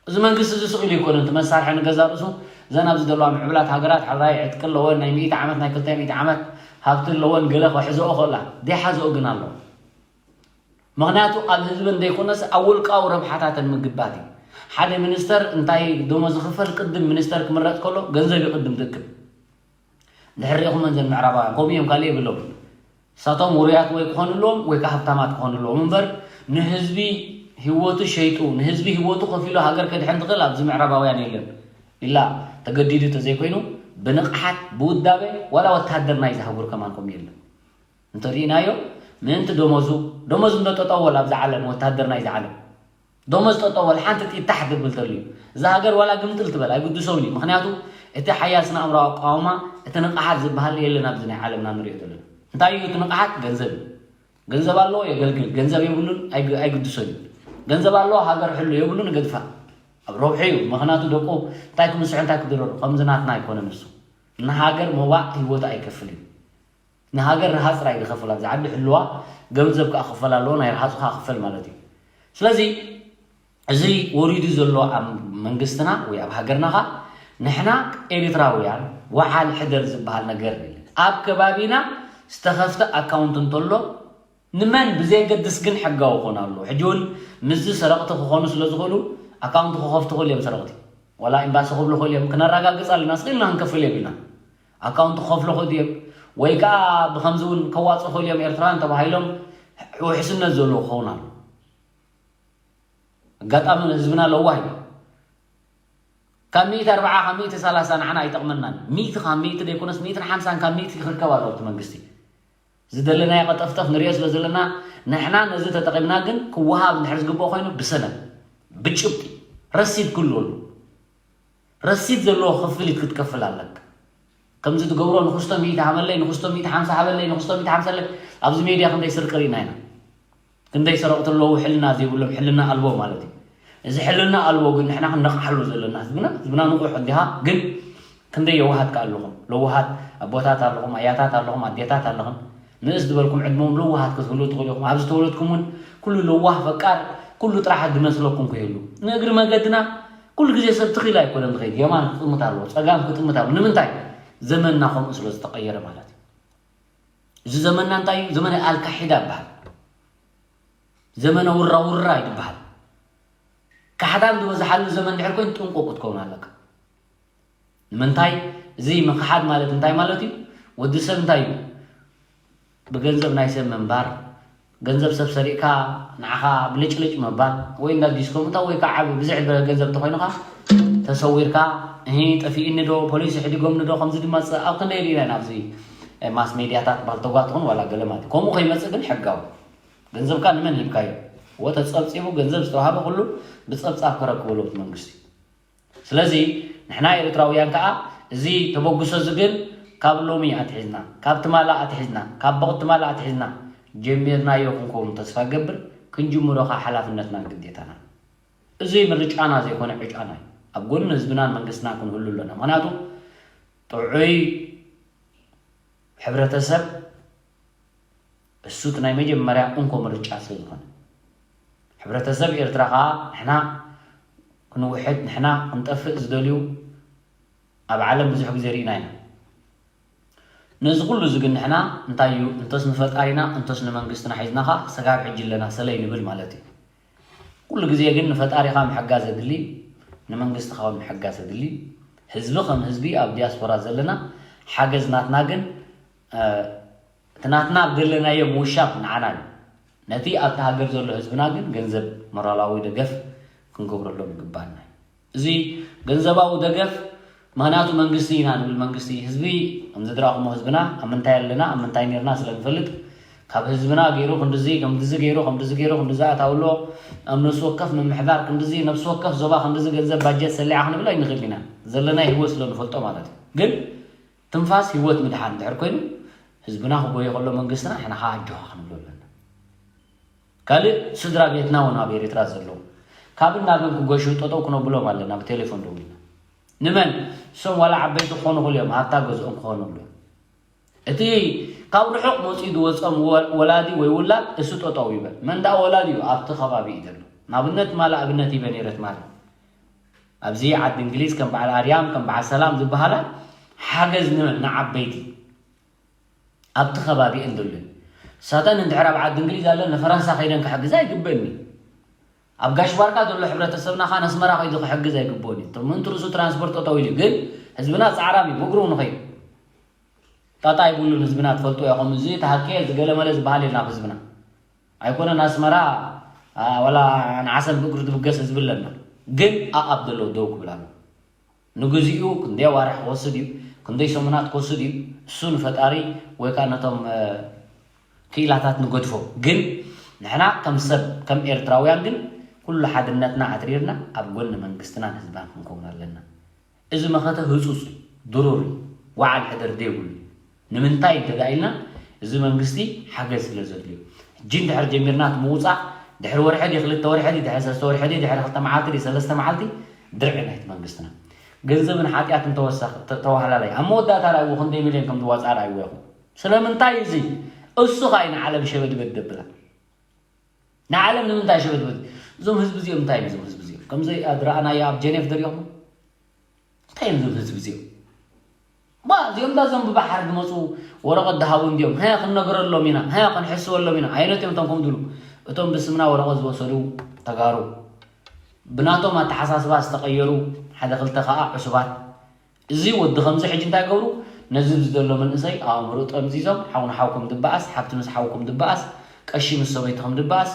እዚ መንግስቲ እዚ ስቕ ኢሉ ይኮነ እቲ መሳርሒ ንገዛ ርእሱ እዘን ኣብዚ ዘለዋ ምዕብላት ሃገራት ሓራይ ዕጥቂ ኣለወን ናይ ሚእቲ ዓመት ናይ ክልተ ሚእቲ ዓመት ሃብቲ ኣለወን ገለ ክሕዝኦ ክእላ ዘይሓዝኦ ግን ኣሎ። ምክንያቱ ኣብ ህዝቢ እንደይኮነስ ኣብ ውልቃዊ ረብሓታተን ምግባት እዩ። ሓደ ሚኒስተር እንታይ ደሞዝ ዝኽፈል ቅድም ሚኒስተር ክምረፅ ከሎ ገንዘብ እዩ ቅድም ዝእክብ። እንድሕር ሪኢኹመን ዘን ምዕራባውያን ከምኡ እዮም፣ ካልእ የብሎም። ንሳቶም ውሩያት ወይ ክኾኑ ኣለዎም ወይ ከዓ ሃብታማት ክኾኑ ኣለዎም እምበር፣ ንህዝቢ ህይወቱ ሸይጡ፣ ንህዝቢ ህይወቱ ከፊሉ ሃገር ከድሕን ዝኽእል ኣብዚ ምዕራባውያን የለን። ኢላ ተገዲዱ ተዘይኮይኑ ብንቕሓት ብውዳበ ዋላ ወታደር ናይዚ ሃጉር ከማን ከምኡ የለን። እንተሪኢናዮ ምእንቲ ደሞዙ፣ ደሞዝ እንዶ ጠጠወል ኣብዚ ዓለም ወታደር ናይዚ ዓለም ደሞዝ ጠጠወል ሓንቲ ጥይት ታሕ ክብል ተልዩ እዛ ሃገር ዋላ ግምጥል ትበል ኣይግድሶን እዩ። ምክንያቱ እቲ ሓያል ስነ ኣእምራዊ ኣቃውማ፣ እቲ ንቕሓት ዝበሃል የለን ኣብዚ ናይ ዓለምና ንሪኦ ዘለና። እንታይ እዩ እቲ ንቕሓት? ገንዘብ እዩ። ገንዘብ ኣለዎ የገልግል፣ ገንዘብ የብሉን ኣይግ- ኣይግድሶን እዩ። ገንዘብ ኣለዎ ሃገር ሕሉ የብሉን ገድፋ። ኣብ ረብሑ እዩ። ምክንያቱ ደቁ እንታይ ክምስሑ እንታይ ክድረሩ ከምዚ ናትና ኣይኮነን። እሱ ንሃገር መዋዕ ህይወቱ ኣይከፍል እዩ። ንሃገር ረሃ ጥራይ ዝኸፍል ኣብዚ ዓዲ ሕልዋ ገንዘብ ከዓ ክፈል ኣለዎ ናይ ረሃፁ ከዓ ክፈል ማለት እዩ። ስለዚ እዚ ወሪዱ ዘሎ ኣብ መንግስትና ወይ ኣብ ሃገርና ከዓ ንሕና ኤርትራውያን ወዓል ሕደር ዝበሃል ነገር የለን። ኣብ ከባቢና ዝተኸፍተ ኣካውንት እንተሎ ንመን ብዘየገድስ ግን ሕጋዊ ክኾን ኣለዎ። ሕጂ እውን ምስዚ ሰረቕቲ ክኾኑ ስለ ዝኽእሉ ኣካውንት ክኸፍቱ ክኽእሉ እዮም ሰረቕቲ። ዋላ ኤምባሲ ክብሉ ክኽእሉ እዮም፣ ክነረጋግፅ ኣለና፣ ስቕ ኢልና ክንከፍል የብልና። ኣካውንት ክኸፍሉ ክኽእሉ እዮም ወይ ከዓ ብኸምዚ እውን ከዋፅኡ ክኽእሉ እዮም ኤርትራውያን ተባሂሎም ውሕስነት ዘለዎ ክኸውን ኣሎ። ኣጋጣሚ ህዝብና ለዋህ እዩ። ካብ ሚእቲ ኣርብዓ ካብ ሚእቲ ሰላሳ ንዓና ኣይጠቕመናን። ሚእቲ ካብ ሚእቲ ዘይኮነስ ሚእትን ሓምሳን ካብ ሚእቲ ክርከብ ኣለዎ እቲ መንግስቲ። ዝደለናዮ ቀጠፍጠፍ ንሪኦ ስለ ዘለና ንሕና ነዚ ተጠቒምና ግን ክወሃብ እንድሕር ዝግብኦ ኮይኑ ብሰነድ ብጭብጢ ረሲድ ክህልወሉ ረሲድ ዘለዎ ክፍሊት ክትከፍል ኣለካ። ከምዚ ትገብሮ ንክስቶ ሚእቲ ሃበለይ ንክስቶ ሚእቲ ሓምሳ ሃበለይ ንክስቶ ሚእቲ ሓምሳ ኣለይ ኣብዚ ሜድያ ክንደይ ስርቂ ርኢና ኢና። ክንደይ ሰረቕቲ ኣለዉ ሕልና ዘይብሎም ሕልና ኣልቦ ማለት እዩ። እዚ ሕልና ኣልቦ ግን ንሕና ክንነቕሓሉ ዘለና ህዝብና ህዝብና ንቑሕ እንዲኻ ግን ክንደይ የዋሃት ከ ኣለኹም ለዋሃት ኣቦታት ኣለኹም ኣያታት ኣለኹም ኣዴታት ኣለኹም ንእስ ዝበልኩም ዕድመም ለዋሃት ክትህሉ ትኽእሉ ኢኹም ኣብ ዝተወለድኩም እውን ኩሉ ለዋህ ፈቃር ኩሉ ጥራሕ ዝመስለኩም ከይህሉ ንእግሪ መገድና ኩሉ ግዜ ሰብ ትኺል ኣይኮነን ዝኸይድ የማን ክጥምት ኣለዎ ፀጋም ክጥምት ኣለዎ ንምንታይ ዘመንና ከምኡ ስለ ዝተቐየረ ማለት እዩ። እዚ ዘመንና እንታይ እዩ? ዘመነ ኣልካሒዳ ይበሃል። ዘመነ ውራውራ ይበሃል። ካሕዳም ዝበዝሓሉ ዘመን ድሕር ኮይኑ ጥንቁቕ ክትከውን ኣለካ። ንምንታይ? እዚ ምክሓድ ማለት እንታይ ማለት እዩ? ወዲ ሰብ እንታይ እዩ? ብገንዘብ ናይ ሰብ ምንባር፣ ገንዘብ ሰብ ሰሪቕካ ንዓኻ ብልጭልጭ ምባል ወይ እንዳ ዲስኮ ምእታው ወይ ከዓ ዓቢ ብዝሕ ዝበለ ገንዘብ እንተኾይኑኻ ተሰዊርካ እሂ ጠፊእኒ ዶ ፖሊስ ይሕዲጎምኒ ዶ ከምዚ ድማ ፅ- ኣብ ክንደይ ርኢና ኢና ኣብዚ ማስ ሜድያታት ባልተጓ ትኹን ዋላ ገለ ማለት እዩ። ከምኡ ከይመፅእ ግን ሕጋዊ ገንዘብካ ንመን ሂብካዮ? ወ ተፀብፂቡ ገንዘብ ዝተዋሃበ ኩሉ ብፀብፃብ ክረክበሉ እቲ መንግስቲ። ስለዚ ንሕና ኤርትራውያን ከዓ እዚ ተበግሶ እዚ ግን ካብ ሎሚ ኣትሒዝና ካብ ትማላ ኣትሒዝና ካብ በቕ ትማላ ኣትሒዝና ጀሚርናዮ ክንከውን ተስፋ ገብር ክንጅምሮ ከዓ ሓላፍነትና ግዴታና እዚ ምርጫና ዘይኮነ ዕጫና እዩ ኣብ ጎኒ ህዝብናን መንግስትና ክንህሉ ኣለና ምክንያቱ ጥዑይ ሕብረተሰብ እሱ እቲ ናይ መጀመርያ እንኮ ምርጫ ስለ ዝኾነ ሕብረተሰብ ኤርትራ ከዓ ንሕና ክንውሕድ ንሕና ክንጠፍእ ዝደልዩ ኣብ ዓለም ብዙሕ ግዜ ርኢና ኢና ነዚ ኩሉ እዚ ግን ንሕና እንታይ እዩ እንተስ ንፈጣሪና እንተስ ንመንግስትና ሒዝና ከዓ ክሰጋብ ሕጂ ኣለና ሰለይ ንብል ማለት እዩ ኩሉ ግዜ ግን ንፈጣሪኻ ምሕጋዝ የድሊ ንመንግስትኻ እውን ምሕጋዝ የድሊ ህዝቢ ከም ህዝቢ ኣብ ዲያስፖራ ዘለና ሓገዝ ናትና ግን እቲ ናትና ኣብ ዘለናዮ ምውሻብ ንዓና እዩ ነቲ ኣብቲ ሃገር ዘሎ ህዝብና ግን ገንዘብ ሞራላዊ ደገፍ ክንገብረሎም ይግባና እዩ እዚ ገንዘባዊ ደገፍ ምክንያቱ መንግስቲ ኢና ንብል መንግስቲ ህዝቢ ከምዚ ድራኹሞ ህዝብና ኣብ ምንታይ ኣለና ኣብ ምንታይ ነርና ስለ ንፈልጥ ካብ ህዝብና ገይሩ ክንድዚ ከምድዚ ገይሩ ከምድዚ ገይሩ ክንድዚ ኣታውሎ ኣብ ነፍሲ ወከፍ ምምሕዳር ክንድዚ ነፍሲ ወከፍ ዞባ ክንድዚ ገንዘብ ባጀት ሰሊዓ ክንብል ኣይንኽእል ኢና ዘለናይ ህይወት ስለ ንፈልጦ ማለት እዩ ግን ትንፋስ ህይወት ምድሓን እንድሕር ኮይኑ ህዝብና ክጎዮ ከሎ መንግስትና ሕና ከዓ ኣጆኻ ክንብሎ ኣለና ካልእ ስድራ ቤትና እውን ኣብ ኤርትራ ዘለዉ ካብ እናበን ክጎሹ ጠጠው ክነብሎም ኣለና ብቴሌፎን ደዊልና ንመን እሶም ዋላ ዓበይቲ ክኾኑ ክሉ እዮም ሃብታ ገዝኦም ክኾኑ ኣሎ እቲ ካብ ርሑቕ መፂኡ ዝወፆም ወላዲ ወይ ውላድ እሱ ጠጠው ይበል መን ደኣ ወላዲ እዩ ኣብቲ ከባቢ እዩ ዘሎ ንኣብነት ማለ ኣብነት ይበ ነይረት ማለት ኣብዚ ዓዲ እንግሊዝ ከም በዓል ኣርያም ከም በዓል ሰላም ዝበሃላ ሓገዝ ንመን ንዓበይቲ ኣብቲ ከባቢአን ዘሎ እዩ። ሳተን እንድሕር ኣብ ዓዲ እንግሊዝ ኣለን ንፈረንሳ ከይደን ክሕግዛ ኣይግበእን እዩ። ኣብ ጋሽ ባርካ ዘሎ ሕብረተሰብና ኸዓ ነስመራ ከይዱ ክሕግዝ ኣይግበኦን እዩ። ምእንቲ ርእሱ ትራንስፖርት ጠጠው ኢሉ እዩ። ግን ህዝብና ፃዕራም እዩ። ብእግሩ ንኸይድ ጣጣ ይብሉን ህዝብና ትፈልጡ ኢኹም። እዚ ተሃኬ ዝገለመለ ዝበሃል የልና ኣብ ህዝብና። ኣይኮነን ኣስመራ፣ ኣ፣ ዋላ ንዓሰብ ብእግሩ ዝብገስ ህዝቢ ኣለና። ግን ኣኣብ ዘሎ ደው ክብል ኣሎ። ንግዚኡ ክንደይ ኣዋርሕ ክወስድ እዩ፣ ክንደይ ሰሙናት ክወስድ እዩ፣ እሱ ንፈጣሪ ወይ ከዓ ነቶም፣ እ፣ ክኢላታት ንገድፎ። ግን ንሕና ከም ሰብ፣ ከም ኤርትራውያን ግን ኩሉ ሓድነትና ኣትሪርና ኣብ ጎኒ መንግስትናን ህዝባን ክንከውን ኣለና። እዚ መኸተ ህጹጽ እዩ፣ ድሩር እዩ፣ ወዓል ሕደር ዘይብሉ እዩ። ንምንታይ እንተ ደኣ ኢልና፣ እዚ መንግስቲ ሓገዝ ስለ ዘድልዮ። ሕጂ እንድሕር ጀሚርና እቲ ምውጻእ፣ ድሕሪ ወርሒ ድዩ፣ ክልተ ወርሒ ድዩ፣ ድሕሪ ሰለስተ ወርሒ ድዩ፣ ድሕሪ ክልተ መዓልቲ ድዩ፣ ሰለስተ መዓልቲ ድርዒ ናይቲ መንግስትና። ገንዘብን ሓጢኣትን ተወሳኺ፣ ተ-፣ ተዋህላላይ። ኣብ መወዳእታ ርኣይዎ ክንደይ ሚልዮን ከም ዝዋጽኣ ርኣይዎ ኢኹም። ስለምንታይ እዚ? እሱ ኸኣ እዩ ንዓለም ሸበድበድ ደብላ። ንዓለም ንምንታይ ሸበድበድ? እዞም ህዝቢ እዚኦም እንታይ እዮም እዞም ህዝቢ እዚኦም? ከምዚ ኣብ ረኣናዮ ኣብ ጀኔቭ ደሪኹም? እንታይ እዮም እዞም ህዝቢ እዚኦም? ባ፣ እዚኦም ዳ እዞም ብባሕሪ ዝመጹ ወረቐት ዝሃቡ እንድዮም። ሃያ ክንነግረሎም ኢና፣ ሃያ ክንሕስበሎም ኢና። ኣየኖት እዮም እቶም ከምኡ ዝብሉ? እቶም ብስምና ወረቐት ዝወሰዱ ተጋሩ። ብናቶም ኣተሓሳስባ ዝተቐየሩ ሓደ ክልተ ከኣ ዕሱባት። እዚ ወዲ ከምዚ ሕጂ እንታይ ገብሩ? ነዚ ኣብዚ ዘሎ መንእሰይ ኣእምሮኡ ጠምዚዞም፣ ሓው ንሓው ከም ዝበኣስ፣ ሓብቲ ምስ ሓው ከም ዝበኣስ፣ ቀሺ ምስ ሰበይቱ ከም ዝበኣስ፣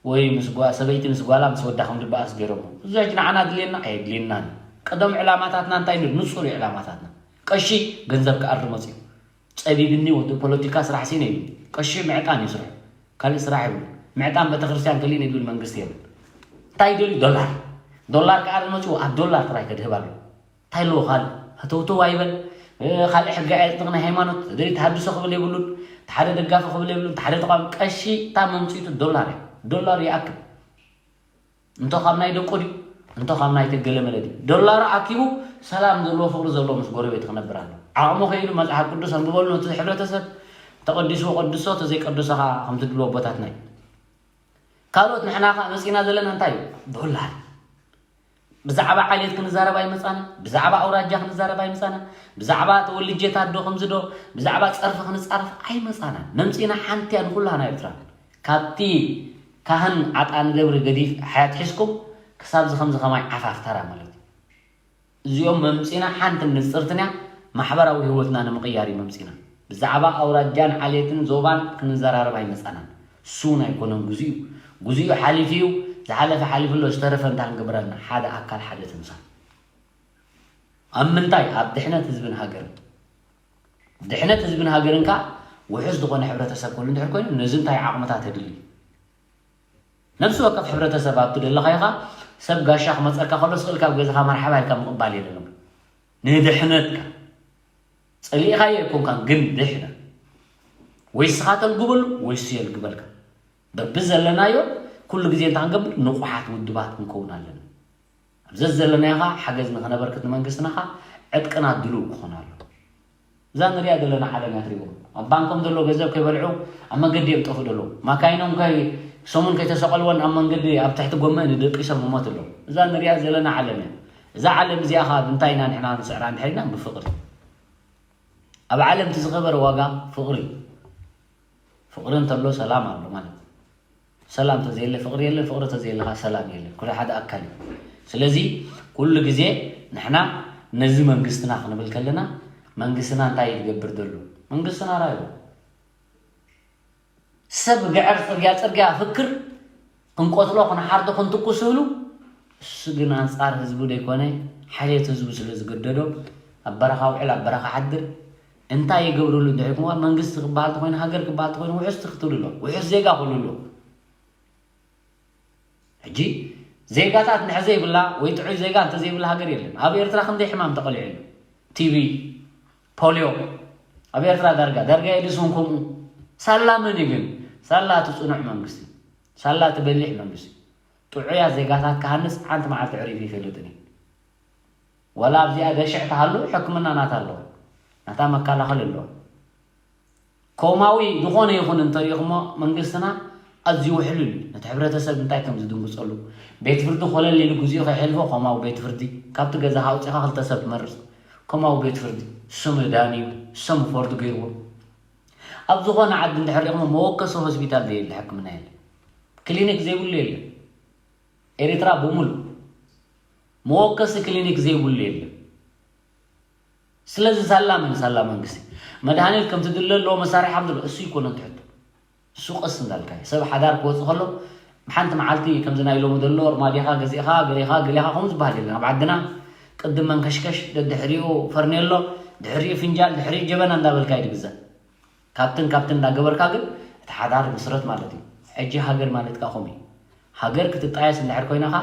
ወይ ምስ ጓ-፣ ሰበይቲ ምስ ጓላ ምስ ወዳ ከም ዝበኣስ ገይሮሞ። እዚ ሕጂ ንዓና ድልየና ኣየድልየናን። ቀደም ዕላማታትና እንታይ ንብል? ንጹር እዩ ዕላማታትና። ቀሺ ገንዘብ ክኣሪ መጽዩ። ጸቢብኒ ወዲ ፖለቲካ ስራሕ ሲነ እዩ። ቀሺ ምዕጣን እዩ ስርሑ። ካልእ ስራሕ የብሉ። ምዕጣን ቤተክርስትያን ክልኢን ይብል መንግስቲ የለን። እንታይ ይደልዩ? ዶላር። ዶላር ክኣሪ መጽዩ ኣብ ዶላር ጥራይ ከድህብ ኣለዎ። እንታይ ኣለዎ ካልእ? ህተውተው ኣይበል። እ፣ ካልእ ሕጊ ኣየጽድቕ ናይ ሃይማኖት። ተደልዩ ተሃድሶ ክብል የብሉን። እቲ ሓደ ደጋፊ ክብል የብሉን። እቲ ሓደ ተቋም ቀሺ እታ መምጽኢቱ ዶላር እያ። ዶላር ይኣክል። እንቶ ካብ ናይ ደቁ ድዩ? እንቶ ካብ ናይ ተገለመለ ድዩ? ዶላር ኣኪቡ ሰላም ዘለዎ ፍቕሪ ዘለዎ ምስ ጎረቤት ክነብር ኣሎ። ዓቕሙ ከይዱ መጽሓፍ ቅዱስ ኣንብበሉ ነቲ ሕብረተሰብ። ተቐዲስዎ ቀድሶ፣ ተዘይቀድሶ ኸዓ ከምቲ ድልዎ ኣቦታትና እዩ። ካልኦት ንሕና ኸዓ መጺእና ዘለና እንታይ እዩ? ዶላር። ብዛዕባ ዓሌት ክንዛረብ ኣይመጻና፣ ብዛዕባ ኣውራጃ ክንዛረብ ኣይመጻና፣ ብዛዕባ ተወልጄ ታዶ ከምዚ ዶ፣ ብዛዕባ ጸርፊ ክንጻረፍ ኣይመጻና። መምጺእና ሓንቲ እያ ንኹላና ኤርትራ። ካብቲ ካህን ዓጣን ገብሪ ገዲፍ ሓያት ሒዝኩም ክሳብ እዚ ከምዚ ከማይ ዓፋፍ ተራ ማለት እዩ። እዚኦም መምጺና ሓንቲ ንጽርትን እያ፣ ማሕበራዊ ህይወትና ንምቕያር እዩ መምጺና። ብዛዕባ ኣውራጃን ዓሌትን ዞባን ክንዘራረብ ኣይመጻናን። እሱ እውን ኣይኮነን ግዚኡ። ግዚኡ ሓሊፉ እዩ። ዝሓለፈ ሓሊፉ ኣሎ፣ ዝተረፈ እንታይ ክንገብር ኣለና? ሓደ ኣካል፣ ሓደ ትምሳል። ኣብ ምንታይ? ኣብ ድሕነት ህዝብን ሃገርን። ድሕነት ህዝብን ሃገርን ከኣ ውሑስ ዝኾነ ሕብረተሰብ ክህሉ እንድሕር ኮይኑ፣ ነዚ እንታይ ዓቕምታት የድሊ? ነፍሲ ወከፍ ሕብረተሰብ ኣብቲ ደለኻዮ ኸኣ ሰብ ጋሻ ክመጸካ ከሎ ስቕ ኢልካ ኣብ ገዛኻ መርሓባ ኢልካ ምቕባል የድልዮም። ንድሕነትካ ጸሊእኻዮ ኣይኮንካን፣ ግን ድሕነ ወይ ስኻ ተልግበሉ ወይ እሱ የልግበልካ። በብዘለናዮ ኩሉ ግዜ እንታይ ክንገብር? ንቑሓት ውድባት ክንከውን ኣለና። ኣብ ዘዘለናዮ ኸኣ ሓገዝ ንኽነበርክት ንመንግስትና ኸኣ ዕጥቅና ድሉው ክኾን ኣለዎ። እዛ ንሪኣ ዘለና ዓለም እያ ትሪእዎም። ኣብ ባንኮም ዘሎ ገንዘብ ከይበልዑ ኣብ መንገዲ እዮም ጠፍኡ ዘለዉ። ማካይኖም ከይ-፣ ሰሙን ከይተሰቐልወን ኣብ መንገዲ ኣብ ትሕቲ ጎመ ንደቂሶም ይሞት ኣለዉ። እዛ ንሪኣ ዘለና ዓለም እያ። እዛ ዓለም እዚኣ ኸኣ ብምንታይ ኢና ንሕና ንስዕራ እንድሕር ኢልና? ብፍቕሪ። ኣብ ዓለም እቲ ዝኸበረ ዋጋ ፍቕሪ እዩ። ፍቕሪ እንተሎ ሰላም ኣሎ ማለት እዩ። ሰላም ተዘየለ ፍቕሪ የለን፣ ፍቕሪ ተዘየለ ኸዓ ሰላም የለን። ኩሉ ሓደ ኣካል እዩ። ስለዚ ኩሉ ግዜ ንሕና ነዚ መንግስትና ክንብል ከለና መንግስትና እንታይ እዩ ዝገብር ዘሎ? መንግስትና ራዩ ሰብ ግዕር ጽርግያ ጽርግያ ፍክር ክንቆትሎ ክንሓርዶ ክንትኩስ እህሉ እሱ ግን ኣንጻር ህዝቡ ዘይኮነ ሓልየት ህዝቡ ስለ ዝገደዶ ኣብ በረኻ ውዕል ኣብ በረኻ ሓድር እንታይ ይገብርሉ እንድሕር ኢልኩሞ መንግስቲ ክበሃል ተኾይኑ ሃገር ክበሃል ተኾይኑ ውሑስ ክትብሉ ኣሎ። ውሑስ ዜጋ ክህሉ ኣሎ። ሕጂ ዜጋታት እንድሕር ዘይብላ ወይ ጥዑይ ዜጋ እንተዘይብላ ሃገር የለን። ኣብ ኤርትራ ክንደይ ሕማም ተቐሊዑ ኣሎ። ቲቢ፣ ፖልዮ ኣብ ኤርትራ ዳርጋ ዳርጋ ኤድስ እውን ከምኡ። ሳላ መን እዩ ግን? ሳላ እቲ ጽኑዕ መንግስቲ። ሳላ እቲ በሊሕ መንግስቲ። ጥዑያት ዜጋታት ክሃንጽ ሓንቲ መዓልቲ ዕሪሩ ይፈልጥን እዩ። ዋላ ኣብዚኣ ገሽዕ ትሃሉ ሕክምና ናታ ኣለዋ። ናታ መከላኸሊ ኣለዋ። ኮማዊ ዝኾነ ይኹን እንተሪእኹሞ መንግስትና ኣዝዩ ውሕሉል እዩ። ነቲ ሕብረተሰብ እንታይ ከም ዝድንግጸሉ ቤት ፍርዲ ኮለል ኢሉ ግዚኡ ከይሕልፎ ኮማዊ ቤት ፍርዲ ካብቲ ገዛኻ ኣውጺኻ ክልተ ሰብ ትመርጽ። ኮማዊ ቤት ፍርዲ ስሙ ዳንዩ ስሙ ፎርድ ገይርዎ። ኣብ ዝኾነ ዓዲ እንድሕር ሪእኹሞ መወከሲ ሆስፒታል ዘየለ ሕክምና የለ። ክሊኒክ ዘይብሉ የለ። ኤርትራ ብምሉእ መወከሲ ክሊኒክ ዘይብሉ የለ። ስለዚ ሳላ መን ሳላ መንግስቲ መድሃኒት ከምቲ ድለ ኣለዎ መሳርሒ ከም ዘሎ እሱ ይኮነ ትሕቶ እሱ ቀስ እንዳልካ እዩ። ሰብ ሓዳር ክወፅእ ከሎ ብሓንቲ መዓልቲ ከምዚ ናይ ሎሚ ዘሎ ርማዲኻ ገዚእኻ ገሌኻ ገሌኻ ከምኡ ዝበሃል የለን ኣብ ዓድና። ቅድም መንከሽከሽ ደድሕሪኡ ፈርኔሎ ድሕሪኡ ፍንጃል ድሕሪኡ ጀበና እንዳበልካ እዩ ድግዛእ። ካብትን ካብትን እንዳገበርካ ግን እቲ ሓዳር ይምስረት ማለት እዩ። ሕጂ ሃገር ማለት ከዓ ከምኡ እዩ። ሃገር ክትጣየስ እንድሕር ኮይናኻ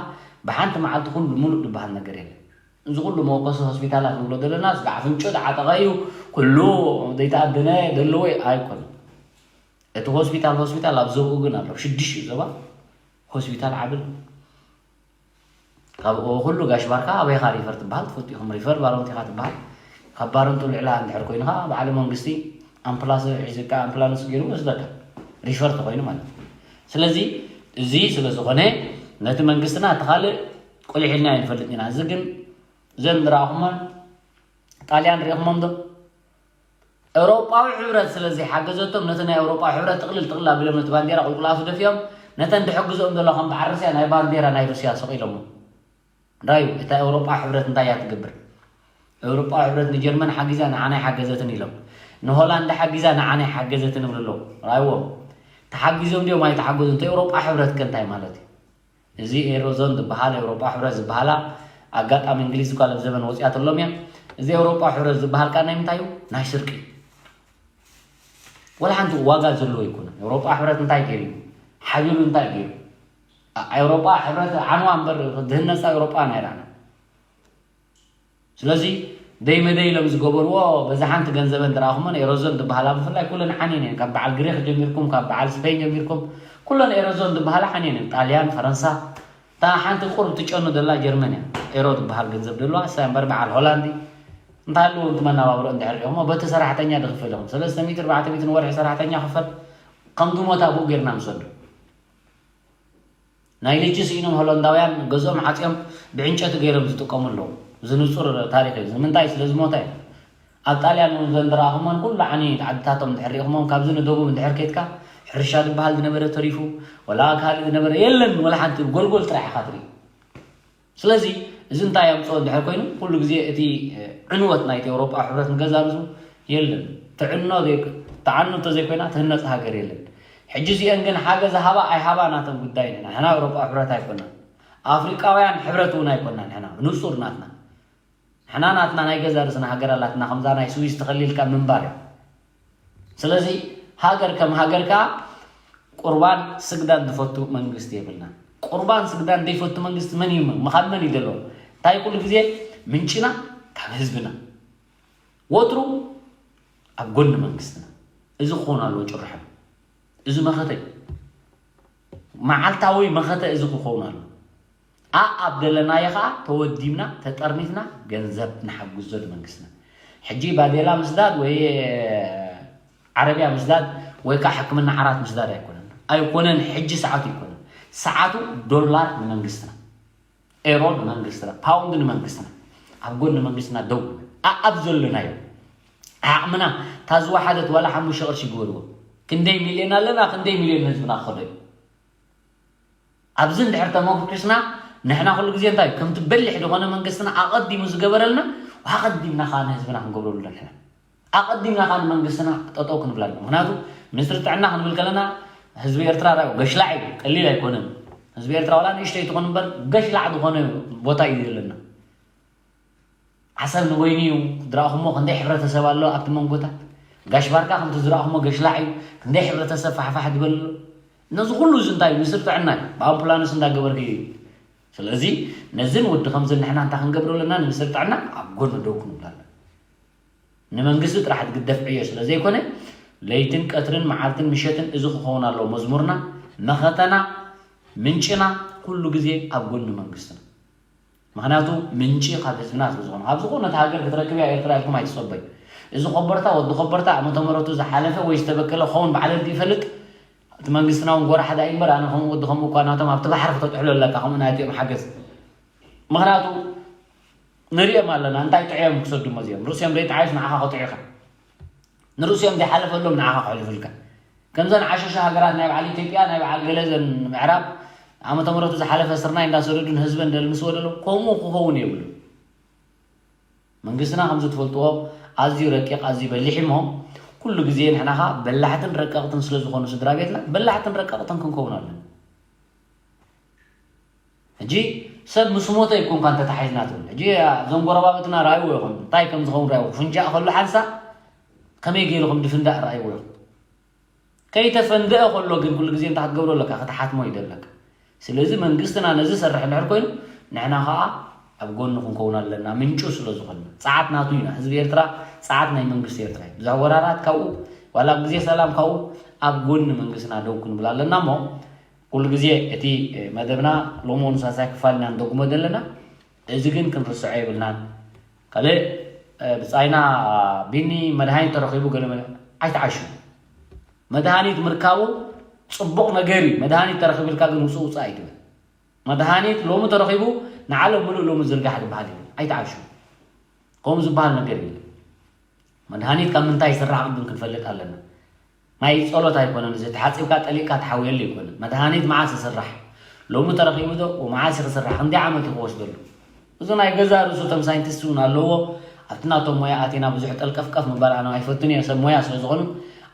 ብሓንቲ መዓልቲ ኩሉ ሙሉእ ዝበሃል ነገር የለን። እዚ ኩሉ መወከሲ ሆስፒታላት ንብሎ ዘለና ስጋዕ ፍንጮ ዝዓጠቐ እዩ። ኩሉ ዘይተኣደነ ዘለዎ ኣይኮነን። እቲ ሆስፒታል ሆስፒታል ኣብ ዞብኡ ግን ኣሎ ሽዱሽተ ዞባ ሆስፒታል ዓብል ካብ ኩሉ ጋሽ ባርካ ኣበይኻ ሪፈር ትበሃል ትፈልጡ ኢኹም ሪፈር ባረንቲኻ ትበሃል። ካብ ባረንቱ ልዕላ እንድሕር ኮይንኻ በዓለ መንግስቲ ኣምፕላስ ሒዝካ ኣምፕላንስ ገይሩ ወስደካ ሪፈር ተኮይኑ ማለት እዩ። ስለዚ እዚ ስለ ዝኾነ ነቲ መንግስትና እቲ ካልእ ቁሊሕ ኢልና ኣይንፈልጥ ኢና እዚ ግን ዘን ዝረኣኹሞን ጣልያን ሪኢኹሞም ዶ? ኤውሮጳዊ ሕብረት ስለ ዘይሓገዘቶም ነቲ ናይ ኤውሮጳ ሕብረት ጥቕልል ጥቕልል ኣቢሎም ነቲ ባንዴራ ቁልቁል ኣፉ ደፊኦም ነተን ድሕግዝኦም ዘሎ ከም በዓል ሩስያ ናይ ባንዴራ ናይ ሩስያ ሰቒሎሞ። ራዩ እታ ኤውሮጳ ሕብረት እንታይ እያ ትገብር? ኤውሮጳ ሕብረት ንጀርመን ሓጊዛ ንዓና ኣይሓገዘትን ኢሎም ንሆላንድ ሓጊዛ ንዓና ኣይሓገዘትን ይብሉ ኣለዉ። ራይዎም ተሓጊዞም ድዮም ኣይተሓገዙ እንተ ኤውሮጳ ሕብረት ከ እንታይ ማለት እዩ? እዚ ኤሮዞን ዝበሃል ኤውሮጳ ሕብረት ዝበሃላ ኣጋጣሚ እንግሊዝ እኳ ለም ዘበን ወፂኣትሎም እያ። እዚ ኤውሮጳ ሕብረት ዝበሃል ከዓ ናይ ምንታይ እዩ? ናይ ስርቂ ወላ ሓንቲ ዋጋ ዘለዎ ይኮነ። ኤውሮጳ ሕብረት እንታይ ገይሩ እዩ? ሓቢሩ እንታይ ገይሩ? ኤውሮጳ ሕብረት ዓንዋ እምበር ዝህነፃ ኤውሮጳ ናይ ራና ስለዚ ደይ መደይ ኢሎም ዝገበርዎ በዛ ሓንቲ ገንዘበን ዝረኣኹሞን ኤሮዞን ዝበሃላ ብፍላይ ኩለን ዓንየን እየን ካብ በዓል ግሪክ ጀሚርኩም ካብ በዓል ስፔን ጀሚርኩም ኩለን ኤሮዞን ዝበሃላ ዓንየን እየን ጣልያን ፈረንሳ እታ ሓንቲ ቁርብ ትጨኑ ዘላ ጀርመን እያ ኤሮ ዝበሃል ገንዘብ ዘለዋ እሳ እምበር በዓል ሆላንዲ እንተሃለዎም ትመናባብሮ እንድሕር ሪኦሞ በቲ ሰራሕተኛ ድኽፈል ኢኹም ሰለስተ ሚትር ኣርባዕተ ሚትር ንወርሒ ሰራሕተኛ ክፈል ከም ድሞት ኣብኡ ጌርና ንሰዶ ናይ ልጂ ስኢኖም ሆሎንዳውያን ገዝኦም ዓፅዮም ብዕንጨቲ ገይሮም ዝጥቀሙ ኣለዉ። እዚ ንፁር ታሪክ እዩ። ንምንታይ? ስለ ዝሞተ እዩ። ኣብ ጣልያን እውን ዘንድረኣኹሞን ኩሉ ዓኒ ዓድታቶም እንድሕር ሪኢኹሞም ካብዚ ንደቡብ እንድሕር ኬድካ ሕርሻ ዝበሃል ዝነበረ ተሪፉ ወላ ካልእ ዝነበረ የለን ወላ ሓንቲ ጎልጎል ጥራሕ ኢኻ ትርኢ። ስለዚ እዚ እንታይ የምፅኦ እንድሕር ኮይኑ ኩሉ ግዜ እቲ ዕንወት ናይቲ ኤውሮጳ ሕብረት ንገዛ ርእሱ የለን። ትዕኖ ተዓኑ እንተዘይኮይና ትህነፅ ሃገር የለን። ሕጂ እዚአን ግን ሓገዝ ሃባ ኣይሃባ ናተን ጉዳይ ኢና። ንሕና ኤውሮጳ ሕብረት ኣይኮናን። ኣፍሪቃውያን ሕብረት እውን ኣይኮናን። ንሕና ብንጹር ናትና ንሕና ናትና ናይ ገዛ ርእስና ሃገር ኣላትና ከምዛ ናይ ስዊስ ተኸሊልካ ምንባር እዩ። ስለዚ ሃገር ከም ሃገር ከኣ ቁርባን ስግዳን ዝፈቱ መንግስቲ የብልና። ቁርባን ስግዳን ዘይፈቱ መንግስቲ መን እዩ? ካብ መን እዩ ዘለዎ? እንታይ ኩሉ ግዜ ምንጭና ካብ ህዝብና ወትሩ ኣብ ጎኒ መንግስትና እዚ ክኸውን ኣለዎ ጭርሖም እዚ መኸተ እዩ። መዓልታዊ መኸተ እዚ ክኸውን ኣለዎ። ኣኣብ ደለናዮ ከዓ ተወዲብና ተጠርኒፍና ገንዘብ ንሓግዞ ንመንግስትና። ሕጂ ባዴላ ምስዳድ ወይ ዓረብያ ምስዳድ ወይ ከዓ ሕክምና ዓራት ምስዳድ ኣይኮነን ኣይኮነን ሕጂ ሰዓቱ ኣይኮነን። ሰዓቱ ዶላር ንመንግስትና ኤሮ ንመንግስትና ፓውንድ ንመንግስትና ኣብ ጎኒ መንግስትና ደው ኣኣብ ዘለናዮ ዓቕምና እታ ዝወሓደት ዋላ ሓሙሽተ ቅርሺ ግበርዎ። ክንደይ ሚልዮን ኣለና ክንደይ ሚልዮን ህዝብና ክኸዶ እዩ። ኣብዚ እንድሕር ተመርኩስና ንሕና ኩሉ ግዜ እንታይ ከምቲ በሊሕ ዝኾነ መንግስትና ኣቐዲሙ ዝገበረልና ኣቐዲምና ከዓ ንህዝብና ክንገብረሉ ኣለና። ኣቐዲምና ከዓ ንመንግስትና ጠጠው ክንብላ ኣለና። ምክንያቱ ሚኒስትሪ ጥዕና ክንብል ከለና ህዝቢ ኤርትራ ራዩ ገሽላዕ እዩ፣ ቀሊል ኣይኮነን። ህዝቢ ኤርትራ ዋላ ንእሽተይ ትኾን እምበር ገሽላዕ ዝኾነ ቦታ እዩ ዘለና። ዓሰብ ንበይኑ እዩ ዝረኣኹሞ ክንደይ ሕብረተሰብ ኣሎ ኣብቲ መንጎታት። ጋሽ ባርካ ከምቲ ዝረኣኹሞ ገሽላዕ እዩ ክንደይ ሕብረተሰብ ፋሕፋሕ ዝበል ኣሎ። ነዚ ኩሉ እዚ እንታይ ሚኒስትሪ ጥዕና እዩ ብኣምቡላንስ እንዳገበርክ እዩ። ስለዚ ነዝን ወዲ ከምዚ ንሕና እንታይ ክንገብር ኣለና ንሚኒስትሪ ጥዕና ኣብ ጎኑ ደው ክንብል ኣለና። ንመንግስቲ ጥራሕ ዝግደፍ ዕዮ ስለ ዘይኮነ ለይትን ቀትርን መዓልትን ምሸትን እዚ ክኸውን ኣለዎ መዝሙርና፣ መኸተና፣ ምንጭና ኩሉ ግዜ ኣብ ጎኒ መንግስትና። ምኽንያቱ ምንጪ ካብ ህዝብና ስለ ዝኾነ ካብ ዝኾነት ሃገር ክትረክብ እያ ኤርትራ ኢልኩም ኣይትጸበዩ። እዚ ኮበርታ ወዲ ኮበርታ ዓመተ ምህረቱ ዝሓለፈ ወይ ዝተበከለ ክኸውን ባዕለልቲ ይፈልጥ። እቲ መንግስትና እውን ጎራሕ ዳይ እምበር ኣነ ከምኡ ወዲ ከምኡ እኳ ናቶም ኣብቲ ባሕሪ ክተጥሕሎ ኣለካ ከምኡ ናይ እቲኦም ሓገዝ ምኽንያቱ ንሪኦም ኣለና እንታይ ጥዕዮም ክሰዱ መዚኦም ርእስዮም ዘይጠዓዩስ ንዓኻ ክጥዑኻ ንርእስዮም ዘይሓለፈሎም ንዓኻ ክሕልፉልካ ከምዘን ዓሸሸ ሃገራት ናይ በዓል ኢትዮጵያ ናይ በዓል ገለ ዘን ምዕራብ ዓመተ ምህረቱ ዝሓለፈ ስርናይ እንዳሰደዱ ንህዝበን ደልምስዎ ደሎ ከምኡ ክኸውን የብሉ መንግስትና ከምዚ ትፈልጥዎ ኣዝዩ ረቂቕ ኣዝዩ በሊሕ እሞ ኩሉ ግዜ ንሕና ኸዓ በላሕትን ረቀቕትን ስለ ዝኾኑ ስድራ ቤትና በላሕትን ረቀቕትን ክንከውን ኣለና። ሕጂ ሰብ ምስ ሞተ ኣይኮንካን ተታሒዝና ትብል። ሕጂ እዞም ጎረባብትና ረኣይዎ ኢኹም እንታይ ከም ዝኸውን ረኣይዎ ፍንጃእ ከሎ ሓንሳ ከመይ ገይሩ ከም ድፍንዳእ ረኣይዎ ኢኹም። ከይተፈንደአ ከሎ ግን ኩሉ ግዜ እንታይ ክትገብሮ ኣለካ? ክትሓትሞ ይደለካ። ስለዚ መንግስትና ነዚ ሰርሕ እንድሕር ኮይኑ ንሕና ከዓ ኣብ ጎኑ ክንከውን ኣለና ምንጩ ስለ ዝኾንና። ፀዓት ናቱ ኢና። ህዝቢ ኤርትራ ፀዓት ናይ መንግስቲ ኤርትራ እዩ። ብዛዕባ ወራራት ካብኡ ዋላ ኣብ ግዜ ሰላም ካብኡ ኣብ ጎኒ መንግስትና ደው ክንብል ኣለና እሞ ኩሉ ግዜ እቲ መደብና ሎሚ እውን ሳልሳይ ክፋል ኢና ንደጉሞ ዘለና። እዚ ግን ክንርስዖ የብልናን። ካልእ ብፃይና ቢኒ መድሃኒት ተረኺቡ ገለ መለ ኣይትዓሹ። መድሃኒት ምርካቡ ፅቡቕ ነገር እዩ። መድሃኒት ተረኺቡ ኢልካ ግን ውፅእ ውፅእ ኣይትበል። መድሃኒት ሎሚ ተረኺቡ ንዓለም ምሉእ ሎሚ ዝርጋሕ ዝበሃል የለን። ኣይትዓሹ። ከምኡ ዝበሃል ነገር የለን። መድሃኒት ካብ ምንታይ ይስራሕ ቅድም ክንፈልጥ ኣለና። ናይ ጸሎት ኣይኮነን፣ እዚ ተሓጺብካ ጠሊቕካ ትሓውየሉ ኣይኮነን። መድሃኒት መዓስ ይስራሕ? ሎሚ ተረኺቡ ዶ? መዓስ እዩ ክስራሕ? ክንደይ ዓመት እዩ ክወስደሉ? እዚ ናይ ገዛ ርእሱ እቶም ሳይንቲስት እውን ኣለዎ። ኣብቲ ናቶም ሞያ ኣቲና ብዙሕ ጠልቀፍቀፍ ምባል ኣነ ኣይፈቱን እየ፣ ሰብ ሞያ ስለ ዝኾኑ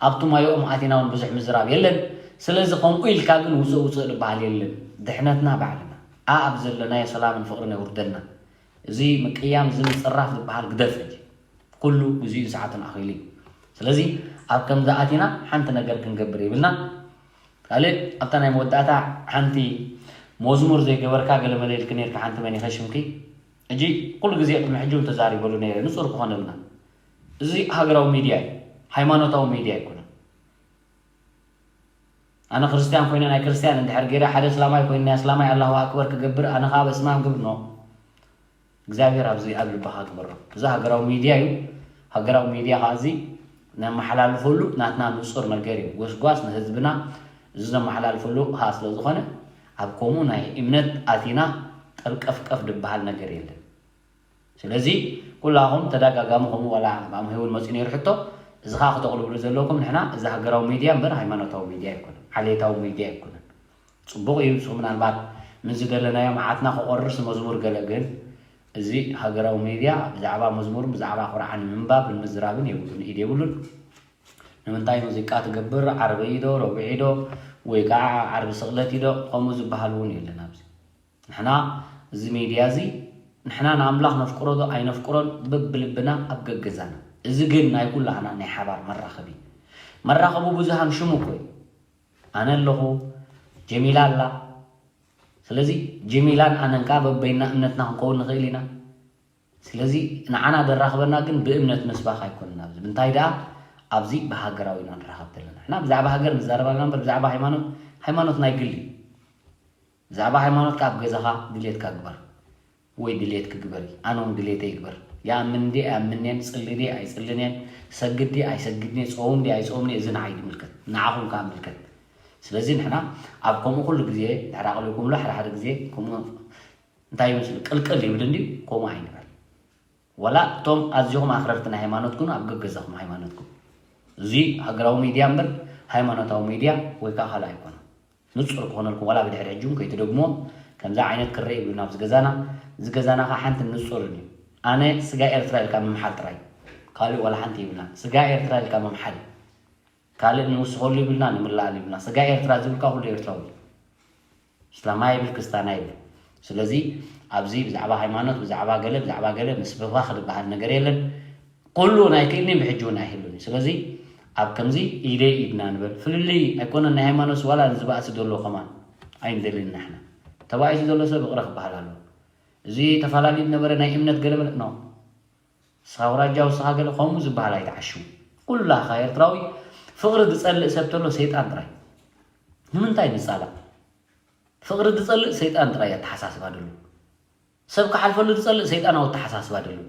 ኣብቲ ሞያኦም ኣቲና እውን ብዙሕ ምዝራብ የለን። ስለዚ ከምኡ ኢልካ ግን ውፅእ ውፅእ ዝበሃል የለን። ድሕነትና ባዕልና ኣኣብ ዘለናዮ ሰላምን ፍቕርን የውርደልና። እዚ ምቅያም፣ እዚ ምፅራፍ ዝበሃል ግደፍ ሕጂ። ኩሉ ግዜኡን ሰዓቱን ኣኺሉ እዩ። ስለዚ ኣብ ከምዚ ኣቲና ሓንቲ ነገር ክንገብር ይብልና። ካልእ ኣብታ ናይ መወዳእታ ሓንቲ መዝሙር ዘይገበርካ ገለመለ ኢልኪ ነርኪ ሓንቲ መን ይኸሽምኪ? ሕጂ ኩሉ ግዜ ቅድሚ ሕጂ እውን ተዛሪበሉ ነይረ ንፁር ክኾነልና። እዚ ሃገራዊ ሚድያ እዩ፣ ሃይማኖታዊ ሚድያ ኣይኮነን። ኣነ ክርስትያን ኮይነ ናይ ክርስትያን እንድሕር ገይረ ሓደ እስላማይ ኮይኑ ናይ እስላማይ ኣላሁ ኣክበር ክገብር ኣነ ከዓ በስማም ግብር ኖ እግዚኣብሔር ኣብዚ ኣብ ልብኻ ግበሮ። እዚ ሃገራዊ ሚድያ እዩ። ሃገራዊ ሚድያ ከዓ እዚ ነመሓላልፈሉ ናትና ንፁር ነገር እዩ። ጎስጓስ ንህዝብና እዚ ዘመሓላልፈሉ ከዓ ስለ ዝኾነ ኣብ ከምኡ ናይ እምነት ኣቲና ጠልቀፍቀፍ ዝበሃል ነገር የለን። ስለዚ ኩላኹም ተደጋጋሚ ከምኡ ዋላ ኣብ ኣምሀይ እውን መፂኡ ነይሩ ሕቶ እዚ ከዓ ክተቕልብሉ ዘለኩም ንሕና እዚ ሃገራዊ ሚድያ እምበር ሃይማኖታዊ ሚድያ ኣይኮነን፣ ዓሌታዊ ሚድያ ኣይኮነን። ፅቡቕ እዩ እሱ ምናልባት ምስ ዝደለናዮ መዓትና ክቆርስ መዝሙር ገለ ግን እዚ ሃገራዊ ሚድያ ብዛዕባ መዝሙርን ብዛዕባ ቁርዓን ምንባብን ምዝራብን የብሉን ኢድ የብሉን። ንምንታይ ሙዚቃ ትገብር ዓርቢ ዶ ረቡዒ ዶ ወይ ከዓ ዓርቢ ስቕለት ዶ ከምኡ ዝበሃል እውን የለን ኣብዚ። ንሕና እዚ ሚድያ እዚ ንሕና ንኣምላኽ ነፍቅሮ ዶ ኣይነፍቅሮን በብልብና ኣብ ገገዛና። እዚ ግን ናይ ኩላህና ናይ ሓባር መራኸቢ። መራኸቢ ብዙሃን ሽሙ እኮ እዩ። ኣነ ኣለኹ፣ ጀሚላ ኣላ። ስለዚ ጀሚላን ኣነን ከዓ በበይና እምነትና ክንከውን ንኽእል ኢና። ስለዚ ንዓና ዘራኽበና ግን ብእምነት ምስባኽ ኣይኮነን። ኣብዚ ምንታይ ደኣ ኣብዚ ብሃገራዊ ኢና ንራኸብ ዘለና። ንሕና ብዛዕባ ሃገር ንዛረብ ኣለና እምበር ብዛዕባ ሃይማኖት፣ ሃይማኖት ናይ ግሊ እዩ። ብዛዕባ ሃይማኖትካ ኣብ ገዛኻ ድሌትካ ግበር ወይ ድሌትኪ ግበሪ። ኣነ እውን ድሌተይ ይግበር። ይኣምን ድየ ኣይኣምንን፣ ጽሊ ድየ ኣይጽልን እየ፣ ሰግድ ድየ ኣይሰግድን እየ፣ ጸውም ድየ ኣይጸውምን እየ፣ እዚ ንዓይ ድምልከት፣ ንዓኹም ከኣ ምልከት። ስለዚ ንሕና ኣብ ከምኡ ኩሉ ግዜ ድሕር ኣቕሊልኩምሉ ሓደ ሓደ ግዜ ከምኡ እንታይ ይመስል ቅልቅል ይብል እንድዩ፣ ከምኡ ኣይንበል። ወላ እቶም ኣዚኹም ኣኽረርቲ ናይ ሃይማኖት ኩኑ ኣብ ገገዛኹም ሃይማኖትኩም። እዚ ሃገራዊ ሚድያ እምበር ሃይማኖታዊ ሚድያ ወይ ከዓ ካልእ ኣይኮነን። ንጹር ክኾነልኩም ዋላ ብድሕሪ ሕጂ እውን ከይትደግምዎ። ከምዚ ዓይነት ክረአ ይብሉን ኣብዚ ገዛና። እዚ ገዛና ከዓ ሓንቲ ንጹርን እዩ። ኣነ ስጋ ኤርትራ ኢልካ ምምሓል ጥራይ፣ ካልእ ዋላ ሓንቲ ይብልና። ስጋ ኤርትራ ኢልካ ምምሓል፣ ካልእ ንውስኸሉ ይብልና፣ ንምላኣሉ ይብልና። ስጋ ኤርትራ ዝብልካ ኩሉ ኤርትራዊ እዩ። እስላማይ ይብል፣ ክስታናይ ይብል። ስለዚ ኣብዚ ብዛዕባ ሃይማኖት፣ ብዛዕባ ገለ፣ ብዛዕባ ገለ ምስብባኽ ዝበሃል ነገር የለን። ኩሉ ናይ ክእልኒ ብሕጂ እውን ኣይህሉን እዩ። ስለዚ ኣብ ከምዚ ኢደይ ኢድና ንበል። ፍልልይ ኣይኮነን ናይ ሃይማኖት ዋላ ንዝባእሲ ዘሎ ከማን ኣይንደልን ንሕና። ተባኢሱ ዘሎ ሰብ ይቕረ ክበሃል ኣለዎ። እዚ ተፈላለዩ ዝነበረ ናይ እምነት ገለ መለ ኖ። ንስኻ ኣውራጃ ውስኻ ገለ ከምኡ ዝበሃል ኣይትዓሽው። ኩላኻ ኤርትራዊ ፍቕሪ ዝጸልእ ሰብ ተሎ ሰይጣን ጥራይ። ንምንታይ ንጻላእ? ፍቕሪ ዝጸልእ ሰይጣን ጥራይ ኣተሓሳስባ ደሉ። ሰብ ክሓልፈሉ ዝጸልእ ሰይጣናዊ ኣተሓሳስባ ደሉ።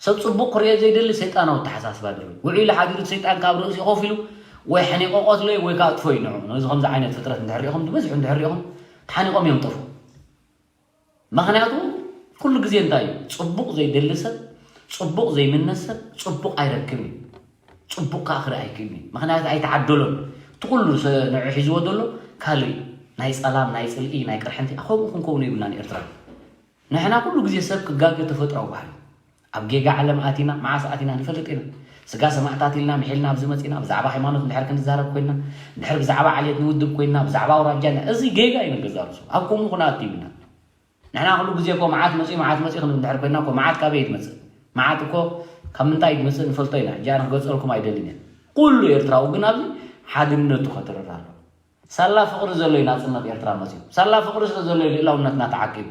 ሰብ ጽቡቕ ክርእዮ ዘይደሊ ሰይጣናዊ ኣተሓሳስባ ደሉ። ውዒሉ ሓዲሩ ሰይጣን ካብ ርእሲ ኮፍ ኢሉ ወይ ሓኒቆ ቀትሎ ወይ ከዓ ኣጥፎ እዩ ንዑ። ነዚ ከምዚ ዓይነት ፍጥረት እንድሕር ሪኢኹም፣ ዝበዝሑ እንድሕር ሪኢኹም ተሓኒቆም እዮም ጠፍኡ። ምኽንያቱ ኩሉ ግዜ እንታይ እዩ? ጽቡቕ ዘይደሊ ሰብ፣ ጽቡቕ ዘይምነ ሰብ ጽቡቕ ኣይረክብን እዩ። ጽቡቕ ከኣ ክርኢ ኣይክእልን እዩ። ምኽንያቱ ኣይተዓደሎን። እቲ ኩሉ ሰ-፣ ንዑ ሒዝዎ ዘሎ ካልእ እዩ። ናይ ጸላም፣ ናይ ጽልኢ፣ ናይ ቅርሕንቲ፣ ከምኡ ክንከውን የብልናን ኤርትራ። ንሕና ኩሉ ግዜ ሰብ ክጋገ ተፈጥራዊ ባህሪ። ኣብ ጌጋ ዓለም ኣቲና፣ መዓስ ኣቲና ንፈልጥ ኢና። ስጋ ሰማዕታት ኢልና ምሒልና ኣብዚ መጺና፣ ብዛዕባ ሃይማኖት እንድሕር ክንዛረብ ኮይና፣ እንድሕር ብዛዕባ ዓሌት ንውድብ ኮይና፣ ብዛዕባ ኣውራጃ ና-፣ እዚ ጌጋ እዩ ንገዛ ርእሱ። ኣብ ከምኡ ክንኣቱ ይብልና። ንሕና ኩሉ ግዜ እኮ መዓት መጺኡ፣ መዓት መጺኡ ክንብል እንድሕር ኮይና እኮ፣ መዓት ካበይ እዩ ዝመጽእ? መዓት እኮ ካብ ምንታይ እዩ ዝመጽእ ንፈልጦ ኢና። ሕጂ ኣነ ክገልጸልኩም ኣይደልን እየ። ኩሉ ኤርትራዊ ግን ኣብዚ ሓድነቱ ከትርር ኣሎ። ሳላ ፍቕሪ ዘሎ እዩ ናጽነት ኤርትራ መጺኡ። ሳላ ፍቕሪ ስለ ዘሎ እዩ ልእላውነትና ተዓቂቡ።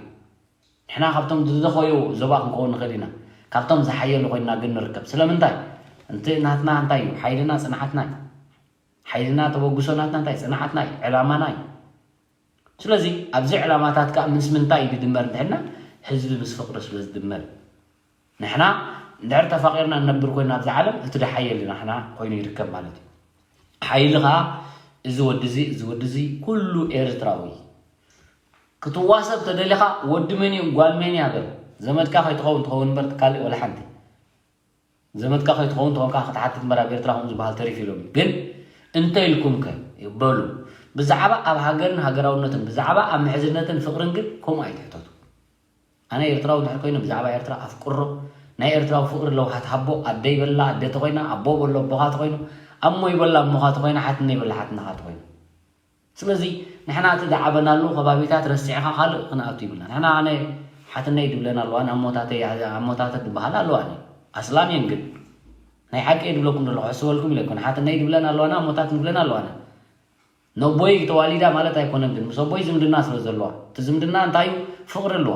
ንሕና ካብቶም ዝደኸዩ ዞባ ክንከውን ንኽእል ኢና። ካብቶም ዝሓየሉ ኮይንና ግን ንርከብ። ስለምንታይ? እንት ናትና እንታይ እዩ? ሓይልና ጽንዓትና እዩ። ሓይልና ተበግሶ ናትና እንታይ? ጽንዓትና እዩ። ዕላማና እዩ። ስለዚ ኣብዚ ዕላማታት ከኣ ምስ ምንታይ እዩ ዝድመር እንድሕና? ህዝቢ ምስ ፍቕሪ ስለ ዝድመር። ንሕና እንድሕር ተፋቒርና ንነብር ኮይና ኣብዚ ዓለም እቲ ደሓየል ናሕና ኮይኑ ይርከብ ማለት እዩ። ሓይሊ ከኣ እዚ ወዲ እዚ፣ እዚ ወዲ እዚ ኩሉ ኤርትራዊ። ክትዋሰብ ተደሊኻ ወዲ መን እዩ ጓል መን እያ በል። ዘመድካ ከይትኸውን ትኸውን እምበር ካልእ ወላ ሓንቲ። ዘመድካ ከይትኸውን ተኾንካ ክትሓትት እምበር ኣብ ኤርትራ ከምኡ ዝበሃል ተሪፍ ኢሎም እዩ። ግን እንተ ኢልኩም ከ በሉ ብዛዕባ ኣብ ሃገርን ሃገራውነትን ብዛዕባ ኣብ ምሕዝነትን ፍቕርን ግን ከምኡ ኣይትሕተቱ። ኣነ ኤርትራዊ እንድሕር ኮይነ ብዛዕባ ኤርትራ ኣፍቅሮ ናይ ኤርትራዊ ፍቕሪ ለውሃት ሃቦ ኣደ ይበላ ኣደ ተኾይና ኣቦ በሎ ኣቦኻ ተኾይኑ ኣሞ ይበላ ኣሞኻ ተኾይና ሓትነ ይበላ ሓትነኻ ተኾይኑ ስለዚ ንሕና እቲ ዝዓበናሉ ከባቢታት ረሲዕኻ ካልእ ክንኣቱ ይብልና። ንሕና ኣነ ሓትነይ ድብለን ኣለዋን ኣሞታተይ ኣሞታተ ትበሃል ኣለዋን ኣስላም እየን ግን ናይ ሓቂ እየ ድብለኩም ዘለኹ ሕስበልኩም ኢለ ኣይኮነ ሓትነይ ድብለን ኣለዋና ኣሞታት ንብለን ኣለዋና ነቦይ ተዋሊዳ ማለት ኣይኮነን ግን ምስ ኣቦይ ዝምድና ስለ ዘለዋ እቲ ዝምድና እንታይ እዩ ፍቕሪ ኣለዋ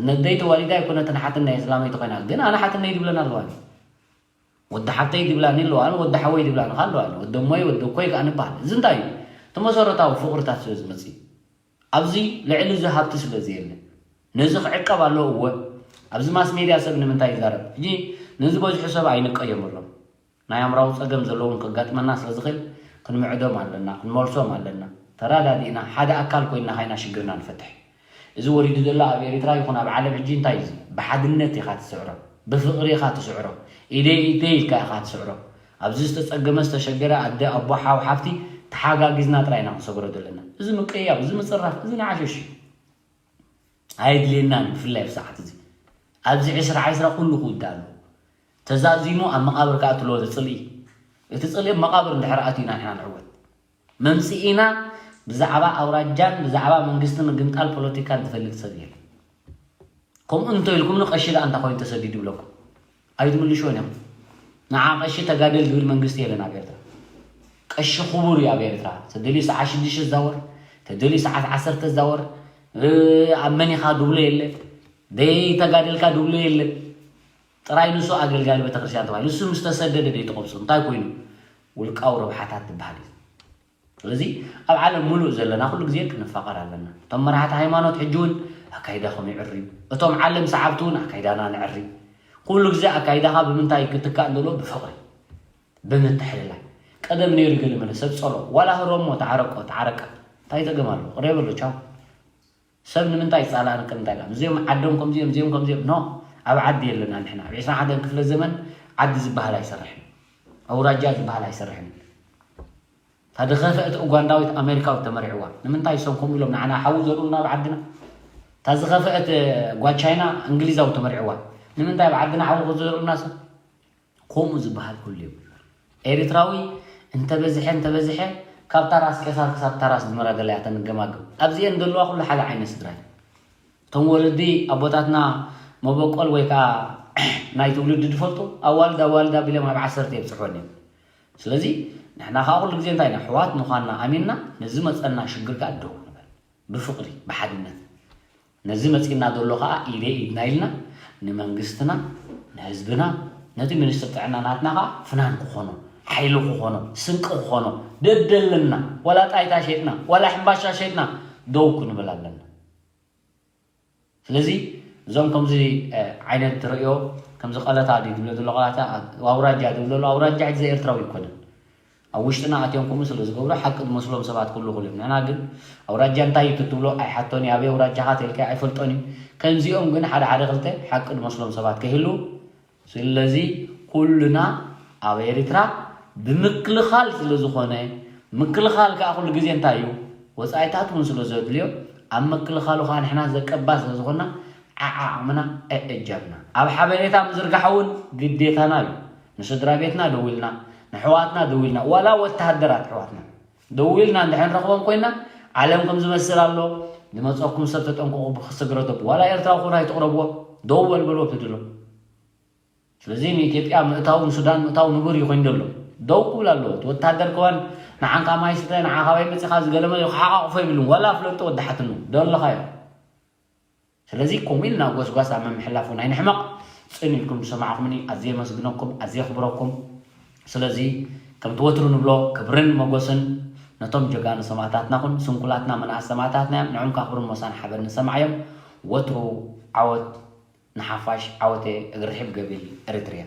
ነደይ ተዋሊዳ ኣይኮነትን ሓትነይ ኣስላመይ ተኮይና ግን ኣነ ሓትነይ ድብለን ኣለዋን ወዲ ሓብተይ ድብላኒ ኣለዋ፣ ወዲ ሓወይ ድብላኒ ኣለዋ፣ ወዲ እሞይ ወዲ እኮይ ከኣ ንበሃል። እዚ እንታይ እዩ? እቲ መሰረታዊ ፍቕርታት ስለ ዝመጽእ እዩ። ኣብዚ ልዕሊ እዚ ሃብቲ ስለ ዘየለ ነዚ ክዕቀብ ኣለዎ እወ። ኣብዚ ማስ ሜድያ ሰብ ንምንታይ ይዛረብ? ሕጂ ነዚ በዝሑ ሰብ ኣይንቀየመሎም። ናይ ኣምራዊ ጸገም ዘለዎም ከጋጥመና ስለ ዝኽእል ክንምዕዶም ኣለና፣ ክንመልሶም ኣለና። ተራዳዲእና ሓደ ኣካል ኮይንና ካይና ሽግርና ንፈትሕ። እዚ ወሪዱ ዘሎ ኣብ ኤሪትራ ይኹን ኣብ ዓለም ሕጂ እንታይ እዩ እዚ? ብሓድነት ኢኻ ትስዕሮ፣ ብፍቕሪ ኢኻ ትስዕሮ፣ ኢደይ ኢደይ ኢልካ ኢኻ ትስዕሮ። ኣብዚ ዝተጸገመ ዝተሸገረ ኣደ ኣቦ ሓው ሓፍቲ ተሓጋጊዝና ጥራይ ኢና ክንሰግሮ ዘለና። እዚ ምቅያው፣ እዚ ምጽራፍ፣ እዚ ንዓሸሽ እዩ። ኣየድልየናን እዩ ብፍላይ ኣብ ሰዓት እዚ። ኣብዚ ዕስራ ዕስራ ኩሉ ክውዳእ ኣለዎ። ተዛዚሙ ኣብ መቓብር ከኣ ትልዎ እቲ ጽልኢ። እቲ ጽልኢ ኣብ መቓብር እንድሕር ኣትዩና ንሕና ንዕወት። መምጽኢና ብዛዕባ ኣውራጃን ብዛዕባ መንግስቲ ምግምጣል ፖለቲካን ትፈልጥ ሰብ የለን። ከምኡ እንተ ኢልኩም ንቀሺ ደኣ እንታይ ኮይኑ ተሰዲዱ ይብለኩም? ኣይትምልሽዎን እዮም። ንዓ ቀሺ ተጋደል ዝብል መንግስቲ የለን ኣብ ኤርትራ። ቀሺ ክቡር እዩ ኣብ ኤርትራ። ተደልዩ ሰዓት ሽዱሽተ ዝዛወር፣ ተደልዩ ሰዓት ዓሰርተ ዝዛወር፣ ኣብ መኒኻ ድብሎ የለ፣ ደይ ተጋደልካ ድብሎ የለ። ጥራይ ንሱ ኣገልጋሊ ቤተክርስትያን ተባሂሉ ንሱ ምስ ተሰደደ ደይ ተቆብሱ እንታይ ኮይኑ ውልቃዊ ረብሓታት ትበሃል እዩ። ስለዚ ኣብ ዓለም ሙሉእ ዘለና ኩሉ ግዜ ክንፋቐር ኣለና። እቶም መራሕቲ ሃይማኖት ሕጂ እውን ኣካይዳኹም ይዕርዩ። እቶም ዓለም ሰዓብቲ እውን ኣካይዳና ንዕሪ። ኩሉ ግዜ ኣካይዳኻ ብምንታይ ክትካእ እንደሎ ብፍቕሪ ብምትሕልላይ ቀደም ነይሩ ገለ መለ ሰብ ጸሎ ዋላ ህሮሞ ተዓረቆ ተዓረቀ እንታይ ጸገም ኣለዎ ቅሬ በሎ ቻው ሰብ ንምንታይ ይጻላእን ቅር እንታይ ዳ እዚኦም ዓዶም ከምዚኦም እዚኦም ከምዚኦም ኖ ኣብ ዓዲ የለና ንሕና ኣብ ዕስራን ሓደን ክፍለ ዘመን ዓዲ ዝበሃል ኣይሰርሕን ኣውራጃ ዝበሃል ኣይሰርሕን ታደኸፈእት ኡጋንዳዊት ኣሜሪካዊት ተመሪዕዋ ንምንታይ እሶም ከምኡ ኢሎም ንዓና ሓዊ ዘርእሉና ኣብ ዓድና እታ ዝኸፈአት ጓ ቻይና እንግሊዛዊ ተመሪዕዋ ንምንታይ ኣብ ዓድና ሓዊ ዘርእሉና ሰብ ከምኡ ዝበሃል ኩሉ የብሉ። ኤርትራዊ እንተበዝሐ እንተበዝሐ ካብ ታራስ ቄሳር ክሳብ ታራስ ዝመራ ገለ እያ ተንገማግም። ኣብዚኤን ዘለዋ ኩሉ ሓደ ዓይነት ስድራ እዩ። እቶም ወለዲ ኣቦታትና መበቆል ወይ ከዓ ናይ ትውልዲ ዝፈልጡ ኣዋልድ ኣዋልድ ኣቢሎም ኣብ ዓሰርተ የብፅሕወን እዮም። ስለዚ ንሕና ከዓ ኩሉ ግዜ እንታይ ኢና ኣሕዋት ምዃንና ኣሚንና ነዚ መፀና ሽግር ከዓ ደው ንበል። ብፍቕሪ ብሓድነት ነዚ መጺእና ዘሎ ኸኣ ኢደይ ኢድና ኢልና ንመንግስትና ንህዝብና ነቲ ሚኒስትር ጥዕና ናትና ኸኣ ፍናን ክኾኖ ሓይሊ ክኾኖ ስንቂ ክኾኖ ደደለና ዋላ ጣይታ ሸጥና ዋላ ሕምባሻ ሸጥና ደው ክንብል ኣለና ስለዚ እዞም ከምዚ ዓይነት ትርእዮ ከምዚ ቀለታ ድዩ ትብሎ ዘሎ ቀላታ ኣውራጃ ድብል ዘሎ ኣውራጃ ሕጂ ኤርትራዊ ይኮነን ኣብ ውሽጥና ኣትዮም ከምኡ ስለ ዝገብሩ ሓቂ ዝመስሎም ሰባት ክህሉ ይኽእሉ እዮም። ንሕና ግን ኣውራጃ እንታይ እዩ ትትብሎ ኣይሓቶን እዩ፣ ኣበይ ኣውራጃኻ ተልካዮ ኣይፈልጦን እዩ። ከምዚኦም ግን ሓደ ሓደ ክልተ ሓቂ ዝመስሎም ሰባት ከይህልው። ስለዚ ኩልና ኣብ ኤርትራ ብምክልኻል ስለ ዝኾነ ምክልኻል ከዓ ኩሉ ግዜ እንታይ እዩ ወፃኢታት እውን ስለ ዘድልዮ ኣብ ምክልኻሉ ከዓ ንሕና ዘቀባ ስለ ዝኾንና ዓዓቕምና ኣእጃምና ኣብ ሓበሬታ ምዝርጋሕ እውን ግዴታና እዩ። ንስድራ ቤትና ደዊልና፣ ንሕዋትና ደዊልና፣ ዋላ ወተሃደራት ኣሕዋትና ደዊልና እንድሕር ንረኽቦም ኮይና፣ ዓለም ከም ዝመስል ኣሎ፣ ዝመፀኩም ሰብ ተጠንቀቑ፣ ብክስግረተብ ዋላ ኤርትራዊ ኮን ኣይትቕረብዎ፣ ደው በል በልዎ ብትድሎ። ስለዚ ንኢትዮጵያ ምእታው ንሱዳን ምእታው ንቡር እዩ ኮይኑ ዘሎ። ደው ክብል ኣለዎ። እቲ ወታደር ከዋን ንዓንካ ማይ ስተ ንዓኻ ባይ መፂኻ ዝገለመ ክሓቃቕፎ ይብልን ዋላ ፍለጦ ወዳሓትኑ ደለኻዮ። ስለዚ ከምኡ ኢልና ጎስጓስ ኣብ ምምሕላፍ እውን ኣይንሕመቕ። ፅን ኢልኩም ዝሰማዕኹምኒ ኣዝየ የመስግነኩም፣ ኣዝየ የኽብረኩም። ስለዚ ከምቲ ወትሩ ንብሎ ክብርን መጎስን ነቶም ጀጋኑ ሰማእታትና ኹን። ስንኩላትና መናእስ ሰማእታትና እዮም። ንዕም ክብርን ሞሳን ሓበን ንሰማዕ እዮም። ወትሩ ዓወት ንሓፋሽ፣ ዓወተ እግሪ ርሒብ ገቢል ኤሪትሪያ።